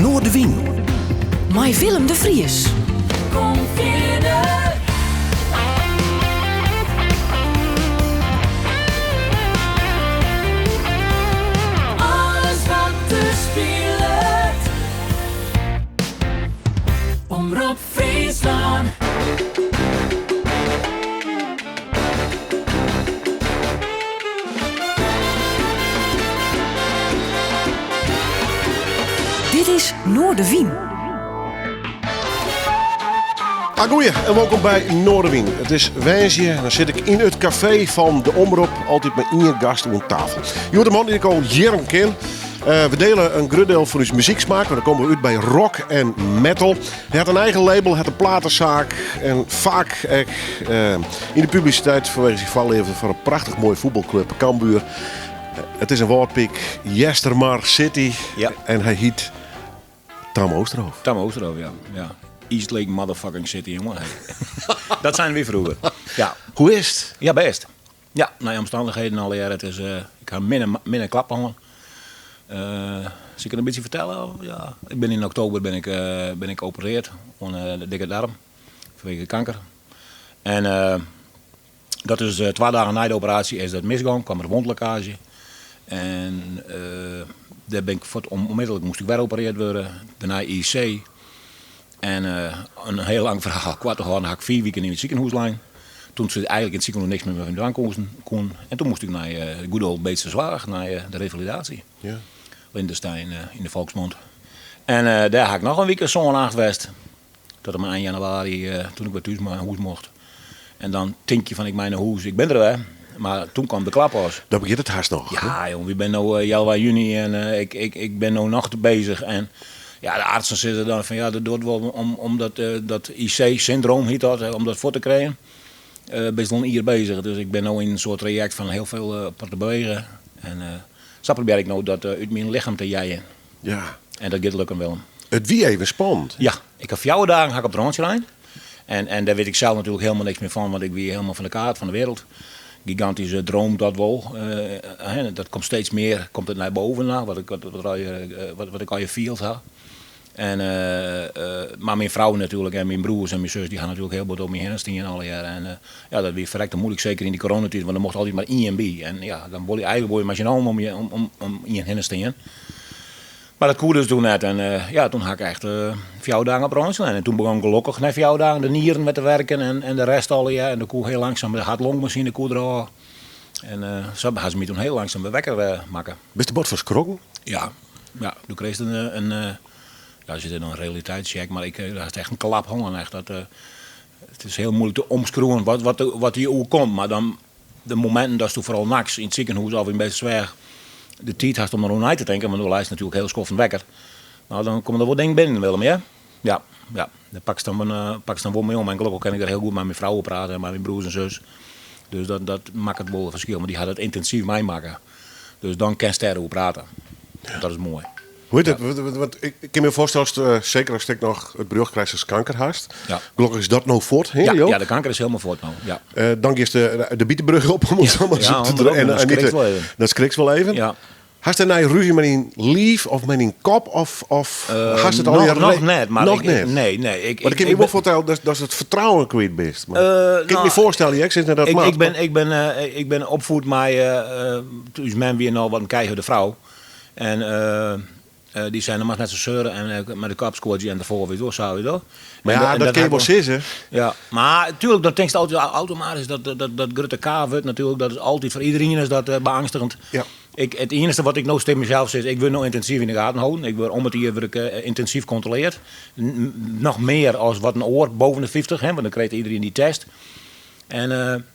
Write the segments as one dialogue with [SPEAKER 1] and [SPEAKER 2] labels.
[SPEAKER 1] Noardewyn. Mei Willem de Vries.
[SPEAKER 2] Kom fierder. Alles wat der spilet. Omrop Fryslân.
[SPEAKER 1] Dit is Noardewyn.
[SPEAKER 3] Agoeie en wolkom by Noardewyn. It is woansdei en dan sit ik yn it kafee fan de Omrop, altyd mei ien gast oan tafel. Hjoed de man dy't ik al jierren ken. We dele in grut diel fan ús muzyksmaak, want dan komme we út by rock en metal. Hy hat in eigen label, hat in platesaak en faak ek yn de publisiteit fanwege syn foarleafde foar in prachtich moaie fuotbalklup, Cambuur. It is in Wâldpyk, Eastermar City.
[SPEAKER 4] Ja.
[SPEAKER 3] En hy hyt Tam Oosterhof.
[SPEAKER 4] Tam Oosterhof, ja. ja. Eastlake motherfucking City, jongen. Dat seine wy froeger. Ja.
[SPEAKER 3] Hoe is it?
[SPEAKER 4] Ja, bêst. Ja, nei omstannichheden allegear. It is, ik ha minne, minne klap hân. Sil ik it in bytsje fertelle? Ja. Ik bin yn oktober bin ik, bin ik opereard oan de dikke darm fanwege kanker. En dat is twa dagen nei de operaasje is dat misgong, kwam der wondlekkaazje. En dêr bin ik fuort onmiddellik moast ik wer opereard wurde, dêrnei IC. En in hiel lang ferhaal koart te hâlden, ha ik fiif wiken yn it sikehûs lein. Toen se eigenlik yn it sikehûs niks mear mei my dwaan koenen. En toen moast ik nei de good old Beetsterzwaag, nei de revalidatie.
[SPEAKER 3] Ja.
[SPEAKER 4] Lyndensteyn yn de folksmond. En dêr ha ik noch in wike sân, acht west. Tot en mei ein januari, toen ik wer thús nei hûs mocht. En dan tink je fan ik mei nei hûs, ik bin der wer. Mar toen kwam de klap pas.
[SPEAKER 3] Dan begjint it hast noch.
[SPEAKER 4] Ja, jong, wy binne no healwei juny en ik, ik, ik bin no noch bezich. En ja, de artsen sizze dan fan ja, dat docht wol om, om dat, dat IC-syndroom hyt dat, om dat fuort te krijen. Bist wol in jier bezich. Dus ik bin no yn in soart trajekt fan hiel folle te bewegen. En sa probearje ik no dat út myn lichem te jeien.
[SPEAKER 3] Ja.
[SPEAKER 4] En dat giet lukken, Willem.
[SPEAKER 3] It wie even spannend.
[SPEAKER 4] Ja, ik ha fjouwer dagen ha ik op it rântsje lein. En, en dêr wit ik sels natuerlik hielendal niks mear fan, want ik wie hielendal fan de kaart, fan de wereld. Gigantyske droom dat wol. Dat komt steeds mear, komt it nei boven, nou, wat ik, wat, wat, wat, wat ik allegear field ha. En, mar myn frou natuerlik en myn broers en myn sus, dy ha natuerlik hiel bot om my hinne stien allegear. En ja, dat wie ferrekte muoilik, seker yn dy coronatiid, want der mocht altyd mar ien by. En ja, dan wol je eigenlik wol je mei syn allen om, je, om, om, om ien hinne stean. Mar dat koe dus doe net. En ja, toen ha ik echt fjouwer dagen op rântsje lein. En toen begûn gelokkich nei fjouwer dagen de nieren wer te werken en, en de rest allegear. En dan koe hiel langsum de hart-longmasine koe derôf. En sa ha se my toen hiel langsum wer wekker makke.
[SPEAKER 3] Bist der bot fan skrokken?
[SPEAKER 4] Ja, ja. Doe kreegst in, in ja, se sizze dan in realiteitscheck, mar ik hast echt in klap hân. Echt dat, it is hiel muoilik te omskriuwen wat, wat, wat dy oerkomt. Mar dan de mominten datsto foaral nachts yn it sikehûs of yn Beetsterzwaag de tiid hast om deroer nei te tinken, want do leist natuerlik hiel skoften wekker. No, dan komme der wol dingen binnen, Willem, hear. Ja, ja. Dêr pakst dan, pakst dan wol mei om. En gelokkich kin ik der hiel goed mei myn frou oer prate en mei myn broers en sus. Dus dat, dat makket wol in ferskil, want dy ha dat yntinsyf meimakke. Dus dan kinst dêroer prate. Dat is moai.
[SPEAKER 3] Hoe hjit it? Want ik kin my foarstelle, ast, seker ast ek noch it berjocht krijst datst kanker hast.
[SPEAKER 4] Ja.
[SPEAKER 3] Gelokkich is dat no fuort, hè,
[SPEAKER 4] Ja,
[SPEAKER 3] jo?
[SPEAKER 4] ja, de kanker is hielendal fuort no. Ja.
[SPEAKER 3] Dan giest de, de Bietenbrug op, om it sa mar
[SPEAKER 4] Ja,
[SPEAKER 3] te
[SPEAKER 4] om
[SPEAKER 3] en,
[SPEAKER 4] dat
[SPEAKER 3] en
[SPEAKER 4] skrikst wol even.
[SPEAKER 3] Dat skrikst wol even.
[SPEAKER 4] Ja.
[SPEAKER 3] Hast dêrnei rúzje mei dyn liif of mei dyn kop? Of, of hast it
[SPEAKER 4] Noch,
[SPEAKER 3] allegear
[SPEAKER 4] noch net, mar
[SPEAKER 3] Noch
[SPEAKER 4] ik,
[SPEAKER 3] net?
[SPEAKER 4] Nee, nee. Ik,
[SPEAKER 3] Want ik kin my
[SPEAKER 4] ik
[SPEAKER 3] wol
[SPEAKER 4] ben-
[SPEAKER 3] foarstelle dat, dat it fertrouwen kwyt bist. Mar kin ik my
[SPEAKER 4] nou,
[SPEAKER 3] foarstelle, ik sis net dat
[SPEAKER 4] Ik,
[SPEAKER 3] moat,
[SPEAKER 4] ik, ben,
[SPEAKER 3] mar-
[SPEAKER 4] ik, ben, ik ben opfoed mei, ús mem wie noch wat in keihurde frou. En dy sei, no moatst net sa seure en mei de kop skodzje en derfoar, witst wol, sa, witst wol.
[SPEAKER 3] Mar ja,
[SPEAKER 4] En
[SPEAKER 3] dat kin je
[SPEAKER 4] ha
[SPEAKER 3] wol
[SPEAKER 4] ik
[SPEAKER 3] sizze.
[SPEAKER 4] Ja, mar tuerlik, dan tinkst altyd automatysk dat, dat, dat grutte K-wurd natuerlik, dat is altyd foar iderien is dat beangstigend.
[SPEAKER 3] Ja.
[SPEAKER 4] Ik, it iennichste wat ik no tsjin mysels sis, ik wurd no yntinsyf yn de gaten holden. Ik wurd om it jier wurd ik yntinsyf kontroleard. Noch mear as wat in oar boven de 50, hè, want dan krijgt iedereen dy test. En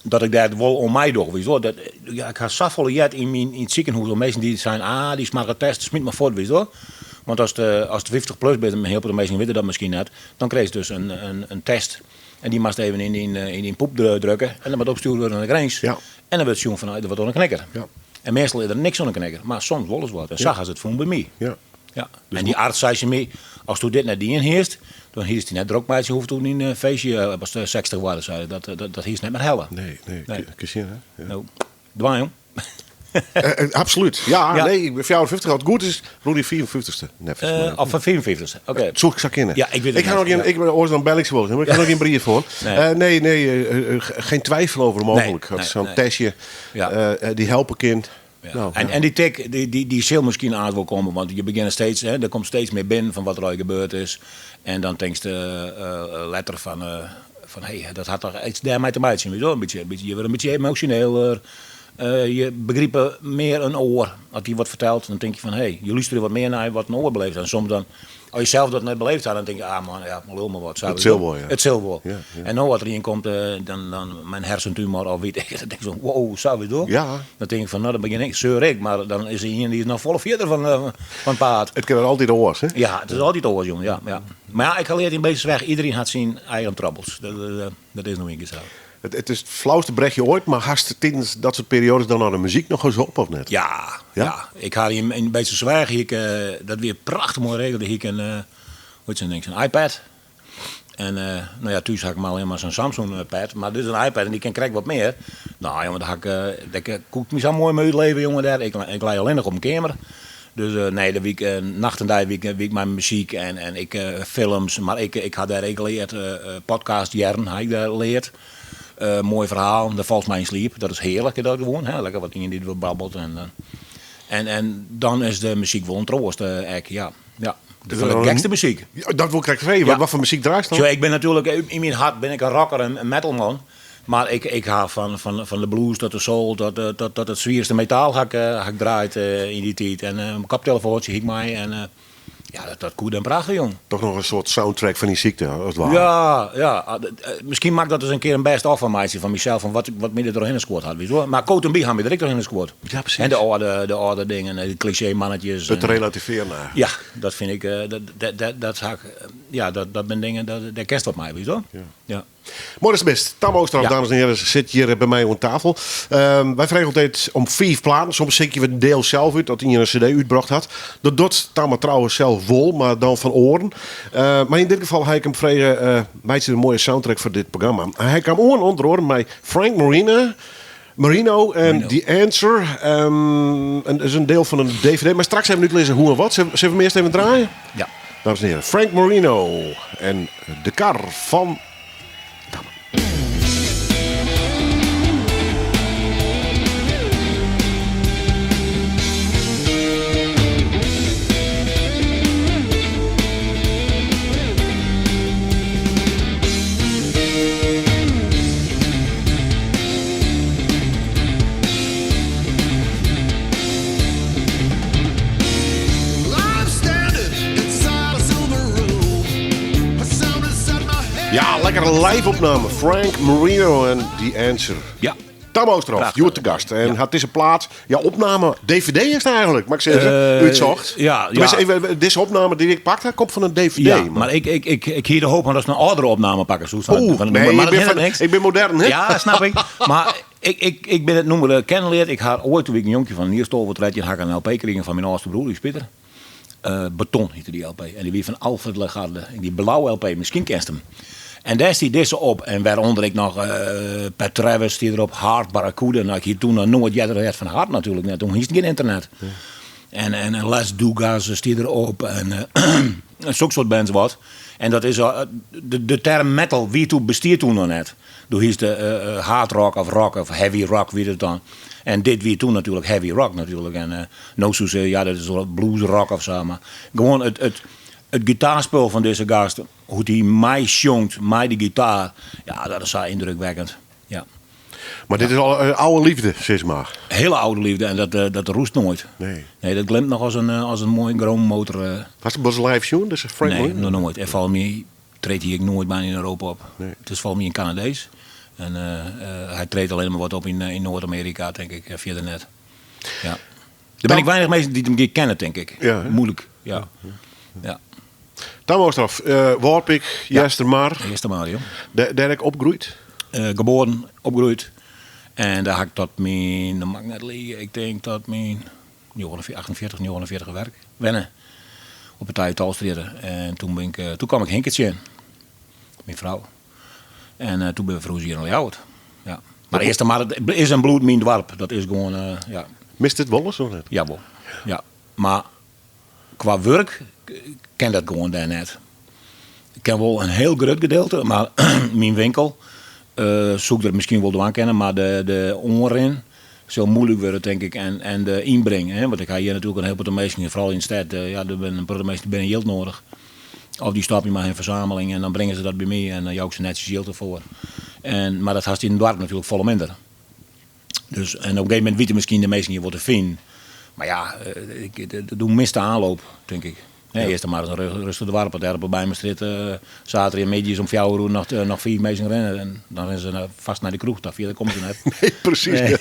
[SPEAKER 4] dat ik dêr wol oan meidoch, witst wol. Dat, ja, ik ha safolle heard yn myn, yn it sikehûs oer minsken dy't seinen, ah, dy smarge test, smyt mar fuort, witst wol. Want ast, ast 50 plus bist, en in hiel protte minsken witte dat miskien net, dan krijst dus in, in, in test. En dy moatst even yn dyn, yn dyn poep drukke en dan moat opstjoerd wurde nei Grins.
[SPEAKER 3] Ja.
[SPEAKER 4] En dan wurdt sjoen fan, der wat oan de knikker.
[SPEAKER 3] Ja.
[SPEAKER 4] En meastal is der niks oan de knikker, mar soms wol ris wat. En sa ha se it fûn by my.
[SPEAKER 3] Ja.
[SPEAKER 4] Ja. En dy arts sei tsjin my, asto dit net dien hiest, dan hiest dy net drok meitsje hoegd oer dyn feestje ast 60 waarde, sei er. Dat, dat, dat hiest net mear helle.
[SPEAKER 3] Nee, nee,
[SPEAKER 4] Nee.
[SPEAKER 3] kin sjen, hè? Ja.
[SPEAKER 4] No, dwaan, jong.
[SPEAKER 3] Absolút. Ja,
[SPEAKER 4] Ja.
[SPEAKER 3] nee, ik bin 54. As it goed is, rûn dy 55ste. Neffens my.
[SPEAKER 4] Of fan 55ste, oké.
[SPEAKER 3] Soe ik sa kinne.
[SPEAKER 4] Ja, ik wit it
[SPEAKER 3] Ik ha
[SPEAKER 4] net,
[SPEAKER 3] noch gjin,
[SPEAKER 4] ja.
[SPEAKER 3] ik, oars dan bel ik se wol ris, mar ik ha noch gjin brief foar.
[SPEAKER 4] Nee.
[SPEAKER 3] Nee, nee, geen twijfel over mogelijk.
[SPEAKER 4] Nee,
[SPEAKER 3] Dat
[SPEAKER 4] nee,
[SPEAKER 3] zo'n
[SPEAKER 4] nee.
[SPEAKER 3] testje
[SPEAKER 4] Ja.
[SPEAKER 3] die helpen kin.
[SPEAKER 4] Ja.
[SPEAKER 3] Nou,
[SPEAKER 4] en,
[SPEAKER 3] ja.
[SPEAKER 4] en die tik, die, die, die zal misschien aan wel komen, want je begint steeds, hè, er komt steeds meer binnen van wat er al gebeurd is. En dan denkst de letter van hey, dat had toch iets daarmee te maken. Weet je wel? Een beetje, een beetje, je wordt een beetje emotioneler. Je begrijpt meer een oor. Als die wat vertelt, dan denk je van hey, je luistert wat meer naar wat een oor beleeft. En soms dan, als je zelf dat net beleefd had, dan denk je, ah man, ja, maar lul maar wat.
[SPEAKER 3] Het zal wel, ja.
[SPEAKER 4] Het zal wel.
[SPEAKER 3] Ja, ja.
[SPEAKER 4] En nou wat erin komt, dan mijn hersentumor of weet ik, dan denk ik van wow, zou we door?
[SPEAKER 3] Ja.
[SPEAKER 4] Dan denk ik van, nou dan begin ik, zeur ik, maar dan is er iemand die is nog volle verder van het paard.
[SPEAKER 3] Het kan er altijd oors, hè?
[SPEAKER 4] Ja, het is altijd oors, jongen. Ja, ja. Maar ja, ik had leerd in beetje weg, iedereen had zijn eigen troubles. Dat is nog een keer zo.
[SPEAKER 3] Het is het flauwste brechtje ooit, maar haast tijdens dat soort periodes dan naar de muziek nog eens op, of net?
[SPEAKER 4] Ja,
[SPEAKER 3] Ja?
[SPEAKER 4] ja. Ik had hier in een beetje zwijg, hier, dat weer prachtig mooi regelde. Hier een, hoe heet zo'n ding, zo'n iPad. En nou ja, thuis had ik maar alleen maar zo'n Samsung pad. Maar dit is een iPad en die kan krijg wat meer. Nou jongen, daar had ik daar koek ik me zo mooi mee uitleven, jongen, daar. Ik lei alleen nog op mijn kamer. Dus nee, de week nacht en dag week, week mijn muziek en ik films. Maar ik had daar geleerd, podcast jaren had ik daar geleerd. Mooi verhaal, daar valt mij in sliep. Dat is heerlijk, dat gewoon. Hè? Lekker wat dingen die er babbelt. En dan is de muziek wel een troost, ek, ja. Ja. De
[SPEAKER 3] Is dat
[SPEAKER 4] gekste
[SPEAKER 3] een
[SPEAKER 4] muziek.
[SPEAKER 3] Ja, dat wil ik graag vragen.
[SPEAKER 4] Ja.
[SPEAKER 3] Wat voor muziek draait dan?
[SPEAKER 4] Zo, ik ben natuurlijk, in mijn hart ben ik een rocker en een metalman. Maar ik ga van de blues tot de soul, tot het zwierste metaal ga ik draait in die tijd. En mijn koptelefoontje hiek mij en ja, dat koe en prachtig, jong.
[SPEAKER 3] Toch nog een soort soundtrack van die ziekte, als het ware.
[SPEAKER 4] Ja, ja. Misschien maak ik dat eens een keer een best of van mij, van mezelf, van wat me er doorheen gescoord had, weet je wel. Maar Coat en Bie gaan we direct doorheen gescoord.
[SPEAKER 3] Ja, precies.
[SPEAKER 4] En de oude dingen, de cliché mannetjes.
[SPEAKER 3] Het
[SPEAKER 4] en
[SPEAKER 3] relativeren naar.
[SPEAKER 4] Ja, dat vind ik, dat, dat, dat, dat zag ik, ja, dat, dat ben dingen, dat, dat kerst op mij, weet je wel.
[SPEAKER 3] Ja.
[SPEAKER 4] Ja.
[SPEAKER 3] Mooi is best. Tamme Oosterhof,
[SPEAKER 4] Ja.
[SPEAKER 3] dames en heren, zit hier bij mij aan tafel. Wij vragen altijd om 5 platen. Soms zink je een deel zelf uit, dat hij een cd uitgebracht had. Dat doet Tamme trouwens zelf wel, maar dan van oren. Maar in dit geval ga ik hem vragen, mij is een mooie soundtrack voor dit programma. Hij kwam oren onder oren met Frank Marino en
[SPEAKER 4] Marino.
[SPEAKER 3] The Answer. En dat is een deel van een dvd. Maar straks hebben we nu te lezen hoe en wat. Zullen we hem eerst even draaien?
[SPEAKER 4] Ja.
[SPEAKER 3] Dames en heren, Frank Marino en de kar van Ja, lekkere live-opname. Frank Marino en The Answer.
[SPEAKER 4] Ja.
[SPEAKER 3] Tamme Oosterhof,
[SPEAKER 4] Prachtig.
[SPEAKER 3] Joert de gast. En
[SPEAKER 4] Ja.
[SPEAKER 3] had deze plaat, ja, opname, DVD is het eigenlijk, mag ik zeggen, uitzocht.
[SPEAKER 4] Ja,
[SPEAKER 3] Tenminste,
[SPEAKER 4] ja.
[SPEAKER 3] even, deze opname die ik pakte, komt van een DVD.
[SPEAKER 4] Ja,
[SPEAKER 3] maar
[SPEAKER 4] maar ik hier de hoop van dat ze een oudere opname pakken. Zo, van,
[SPEAKER 3] Oeh,
[SPEAKER 4] van,
[SPEAKER 3] nee,
[SPEAKER 4] maar
[SPEAKER 3] ik
[SPEAKER 4] dat
[SPEAKER 3] ben
[SPEAKER 4] hindert
[SPEAKER 3] van-
[SPEAKER 4] niks.
[SPEAKER 3] ik ben modern, hè?
[SPEAKER 4] Ja, snap ik. Maar ik ben het noemen kennenleerd. Ik had ooit, toen ik een jonkje van Nierstolvertredje, had ik een LP gekregen van mijn oudste broer, die Spitter. Beton heette die LP. En die wie van Alfred Lagarde. En die blauwe LP, misschien kent hem. En daar stiet deze op. En waaronder ik nog Pat Travers stiet erop, Hard Barracuda. Nou, ik hier toen nog nooit jij er van Hard natuurlijk net. Toen is het geen internet.
[SPEAKER 3] Ja.
[SPEAKER 4] En Les Dugas stiet erop. En zulke soort bands wat. En dat is de term metal, wie toen bestiert toen nog net. Toen is de hard rock of rock of heavy rock, wie dat dan. En dit wie toen natuurlijk heavy rock natuurlijk. En no zo zeggen, ja, dat is wel blues rock of zo. Maar gewoon het gitaarspel van deze gast, hoe die mij jongt, mij de gitaar, ja, dat is zo indrukwekkend. Ja.
[SPEAKER 3] Maar dit is al een oude liefde, zeg maar.
[SPEAKER 4] Hele oude liefde en dat roest nooit.
[SPEAKER 3] Nee.
[SPEAKER 4] Nee, dat glimt nog als een mooie groommotor.
[SPEAKER 3] Was het pas live tune? Dus Frank
[SPEAKER 4] Nee,
[SPEAKER 3] Marino?
[SPEAKER 4] nog nooit. En volgens mij treedt hij nooit bijna in Europa op.
[SPEAKER 3] Nee.
[SPEAKER 4] Het is volgens mij een Canadees. En hij treedt alleen maar wat op in Noord-Amerika, denk ik, via de net. Ja. Er ben ik weinig mensen die hem kennen, denk ik.
[SPEAKER 3] Ja, hè?
[SPEAKER 4] Moeilijk, ja.
[SPEAKER 3] Ja.
[SPEAKER 4] Ja.
[SPEAKER 3] Tamme Oosterhof, Warpik,
[SPEAKER 4] Ja.
[SPEAKER 3] Eastermar.
[SPEAKER 4] Eastermar, joh.
[SPEAKER 3] Daar heb ik opgegroeid?
[SPEAKER 4] Geboren, opgegroeid. En daar had ik tot mijn, dat mag ik net liegen, ik denk dat mijn 48, 49 werk, wennen. Op het Talstrieden. En toen kwam ik Hinkertje in. Mijn vrouw. En toen ben we vroeg hier in Ljouwert. Ja. Maar eerst maar, het is een bloed mijn dorp. Dat is gewoon, ja.
[SPEAKER 3] Mist it wolris of net?
[SPEAKER 4] Jawol, ja. Mar kwa wurk kin dat gewoan dêr net. Ik ken wol in hiel grut gedeelte, mar myn winkel soe ik der miskien wol dwaan kinne, mar de oanrin sil moeilik wurde tink ik en en de ynbring, hè, want ik ha hjir natuerlik in hiel protte minsken, foaral yn de stêd, ja, der binne in protte minsken dy binne jild noadich. Of dy stopje mei hun fersameling en dan bringe se dat by my en dan jou ik se netsjes jild derfoar. En, mar dat hast yn in doarp natuerlik folle minder. Dus, en op in gegeven momint witte miskien de minsken je wol te finen. Mar ja, doe mist de aanloop, tink ik. Nee, Eastermar is in rêstich doarp, want dêr op de Beimerstrjitte saterdeitemiddei om fjouwer oere noch, noch fiif minsken rinne. En dan rinne se fêst nei de kroech ta, fierder komme se net.
[SPEAKER 3] Nee, presys.
[SPEAKER 4] Nee.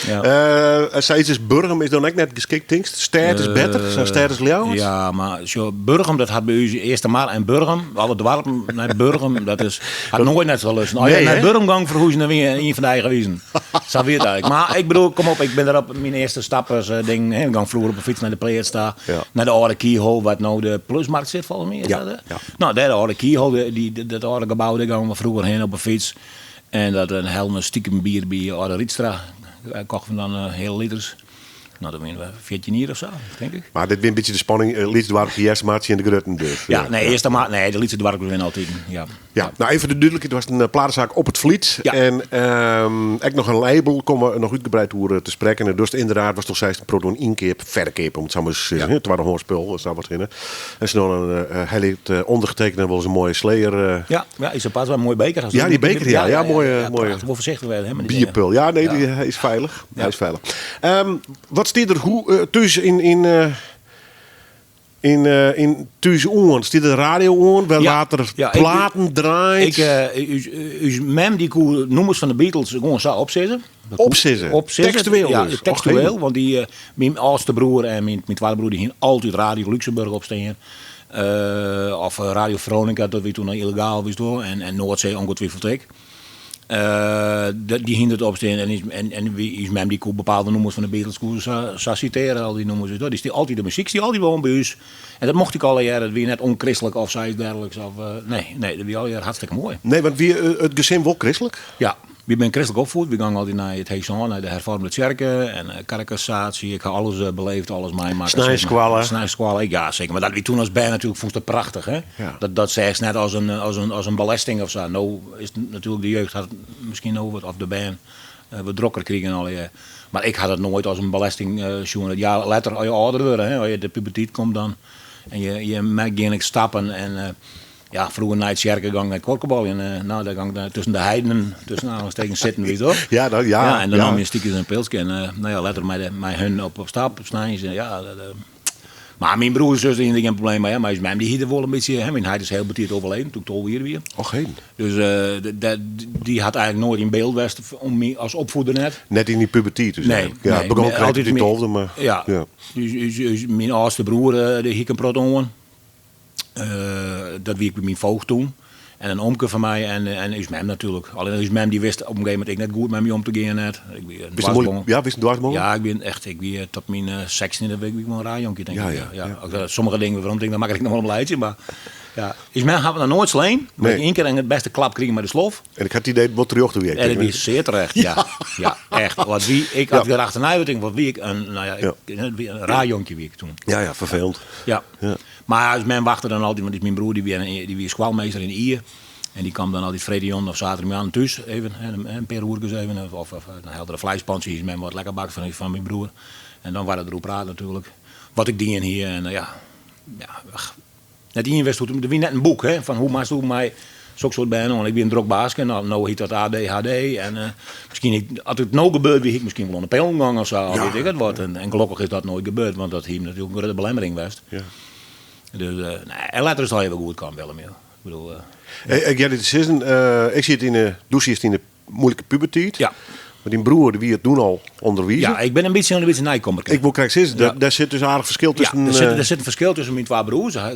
[SPEAKER 4] Ja.
[SPEAKER 3] Uh, sayts as Burgum is dan ek net geskikt, tinkst? Stêd is better, sa'n stêd as Ljouwert?
[SPEAKER 4] Ja, mar sjoch, Burgum, dat hat by ús Eastermar en Burgum, alle doarpen nei Burgum, dat is, hat noait net sa lusten. As je nei Burgum gong ferhúzjen, dan wie je ien fan de eigenwizen. Sa wie it eigentlik. Mar ik bedoel, kom op, ik bin der op myn earste stappers eh, ding, hè, ik gong froeger op de fyts nei de pleats ta,
[SPEAKER 3] Ja.
[SPEAKER 4] nei de âlde Keyhole, wat no de Plusmarkt sit folgens my. Is
[SPEAKER 3] Ja,
[SPEAKER 4] dat, hè?
[SPEAKER 3] ja.
[SPEAKER 4] Nou, dêr de âlde Keyhole, die, die, dat âlde gebou, dêr gongen we froeger hinne op de fyts. En dat in hellen stikem bier by âlde Riedstra, kochten we dan eh, heale liters. Nou, dan wiene we 14 jier of sa, tink ik.
[SPEAKER 3] Mar dit wie in bytsje de spanning, uh, lyts doarpke Eastermar tsjin de grutten dus.
[SPEAKER 4] Ja, nee, Eastermar, nee, de lytse doarpen winne altyd. Ja.
[SPEAKER 3] Ja, nou even foar de dúdlikheid, it was in platesaak op it Vliet.
[SPEAKER 4] Ja.
[SPEAKER 3] En ehm, ek noch in label, komme we noch útgebreid oer eh, te sprekken. En dus ynderdaad was toch seist in protte oan ynkeap, ferkeap, om it sa mar te sizzen.
[SPEAKER 4] Ja.
[SPEAKER 3] hè, Twaddehâns spul, sa wat hinne. En se dan een, eh, hij liet eh, ondergetekende wol ris in moaie Slayer. eh,
[SPEAKER 4] Ja, ja, is apart wel een mooie beker.
[SPEAKER 3] Ja, die beker, ja. Ja, mooie- mooie.
[SPEAKER 4] prachtig. Wel voorzichtig werden, hè, met die dingen.
[SPEAKER 3] Bierpul. Ja, nee,
[SPEAKER 4] Ja.
[SPEAKER 3] die, hij is feilich.
[SPEAKER 4] Ja.
[SPEAKER 3] Hy is feilich. Ehm, wat stiet der hoe, eh, thús yn, yn, eh, yn, eh, yn thús oan? Stiet de radio oan? Wêr
[SPEAKER 4] Ja.
[SPEAKER 3] waard der
[SPEAKER 4] Ja, ik-
[SPEAKER 3] platen draaid?
[SPEAKER 4] Ik, eh, ús, ús mem die koe nûmers fan de Beatles gewoan sa opsizze. Dat koe-
[SPEAKER 3] Opsizze?
[SPEAKER 4] Opsizze.
[SPEAKER 3] Tekstueel
[SPEAKER 4] Ja,
[SPEAKER 3] dus?
[SPEAKER 4] tekstueel.
[SPEAKER 3] Och,
[SPEAKER 4] Want die, eh, myn âldste broer en myn, myn twadde broer die hiene altyd Radio Luxemburg op stean. Eh, of Radio Veronica, dat wie toen noch yllegaal, wist wol. En, en Noordzee ongetwijfeld ek. Eh, dy hiene it opstean en, en, en wie, ús mem die koe bepaalde nûmers fan de Beatles koe sa, sa sitearje, al dy nûmers. Dus die stie altyd, de muzyk stie altyd wol by ús. En dat mocht ik allegear, dat wie net ûnkristlik of sayts dergelijks. Of, eh, nee, nee, dat wie allegear hartstikke moai.
[SPEAKER 3] Nee, want wie eh, it gesin wol kristlik?
[SPEAKER 4] Ja, wy binne kristlik opfoed. Wy gongen altyd nei it Heechsân, nei de herfoarmde tsjerke en uh, kategisaasje. Ik ha alles uh, beleefd, alles meimakke.
[SPEAKER 3] Sneinsskoalle.
[SPEAKER 4] Sneinsskoalle, ja seker. Mar dat wie toen as bern natuerlik, fûnst dat prachtich. Hè?
[SPEAKER 3] Ja.
[SPEAKER 4] Dat, dat seachst net as in, as in, as in belesting of sa. No is natuerlik de jeugd hat miskien no wat, of de bern, uh, wat drokker krigen allegear. Mar ik ha dat noait as in belesting uh, sjoen. Ja, letter, as je âlder wurde, hè, as je de puberteit komt dan, en je, je merkt gean ik stappen en... Uh, ja, froeger nei tsjerke gong nei kuorkebaljen. Uh, nou, dêr gong ik tusken de heidenen, tussen oanhalingstekens, sitten, weet je toch?
[SPEAKER 3] Ja, dat, ja,
[SPEAKER 4] ja, en dan
[SPEAKER 3] ja.
[SPEAKER 4] nam je stiekem in pilske. En uh, nou ja, letter mei, de, mei hun op, op stap, op sneins. En, ja, dat, uh, mar myn broer en sus hiene der gjin probleem mei. Mar ús mem die hie der wol in bytsje. Hè, myn heit is hiel betiid overleden, toen ik 12 jier wie.
[SPEAKER 3] Och, heden.
[SPEAKER 4] Dus uh, dy hat eigentlik noait yn byld west om my as opfieder net.
[SPEAKER 3] Net yn dy puberteit dus
[SPEAKER 4] Nee,
[SPEAKER 3] eigentlik. Ja,
[SPEAKER 4] nee.
[SPEAKER 3] it begûn krekt
[SPEAKER 4] Altyd
[SPEAKER 3] op dyn
[SPEAKER 4] my-
[SPEAKER 3] tolfde, mar...
[SPEAKER 4] Ja.
[SPEAKER 3] ja.
[SPEAKER 4] Dus, dus, dus myn âldste broer, uh, dêr hie ik in protte oan. Uh, dat wie ik by myn voogd toen. En in omke fan my en, en ús mem natuerlik. Allinnich ús mem die wist op in gegeven momint ek net goed mei my om te gean net. Ik wie in
[SPEAKER 3] Wist in moeilik, ja, wist in dwarsbonge?
[SPEAKER 4] Ja, ik bin echt, ik wie tot myn 16e wie ik wol in raar jonkje, tink
[SPEAKER 3] Ja,
[SPEAKER 4] ik.
[SPEAKER 3] ja,
[SPEAKER 4] Ja,
[SPEAKER 3] ja.
[SPEAKER 4] As ik sommige dingen weromtink, dan makket ik noch wol in leitsje, mar ja. Ús mem hat my noch noait slein. Mar
[SPEAKER 3] Nee.
[SPEAKER 4] ik ien kear in it bêste klap krigen mei de slof.
[SPEAKER 3] En ik ha it idee dat wol terjochte wie.
[SPEAKER 4] En dat wie sear terecht, ja. Ja, echt. Want wie, ik
[SPEAKER 3] Ja.
[SPEAKER 4] had wer achternei wat ik, wat wie ik in, nou ja, ik, wie in raar jonkje wie ik toen.
[SPEAKER 3] Ja, ja, ferfelend.
[SPEAKER 4] Ja.
[SPEAKER 3] Ja.
[SPEAKER 4] Mar ús mem wachte dan altyd, want myn broer dy wie, dy wie skoalmaster yn Ie. En dy kaam dan altyd freedtejûn of saterdeitemoarn thús, even, hè, in pear oerkes even. Of, of dan helle er in fleispantsje, ús mem wat lekker bakt fan, fan myn broer. En dan waard der oer praat natuerlik. Wat ik dien hie en ja, ja, ach, net ien wist hoe't, der wie net in boek hè, fan hoe moatsto mei sok soart bern oan. Ik wie in drok baaske, no, no hjit dat ADHD. En uh, miskien, ik, as it no gebeurd wie, hie ik miskien wol oan de pillen gong of sa, of
[SPEAKER 3] Ja.
[SPEAKER 4] weet ik it wat. En, en gelokkich is dat noait gebeurd, want dat hie natuerlik in grutte belemmering west.
[SPEAKER 3] Ja.
[SPEAKER 4] Dus, uh, nee, en letter is it allegear wer goed kaam, Willem. Ja. Ik bedoel, uh,
[SPEAKER 3] Hey, ik hear dy sizzen, uh, ik siet yn de, doe sietst yn de moeilike puberteit.
[SPEAKER 4] Ja.
[SPEAKER 3] Mar dyn broer die wie it toen al ûnderwizer.
[SPEAKER 4] ja, ik bin in bytsje in bytsje neikommer.
[SPEAKER 3] Ik wol krekt sizze,
[SPEAKER 4] Ja.
[SPEAKER 3] dêr sit dus aardich ferskil tusken.
[SPEAKER 4] Ja, der sit,
[SPEAKER 3] eh,
[SPEAKER 4] der sit in ferskil tusken myn twa broers eh,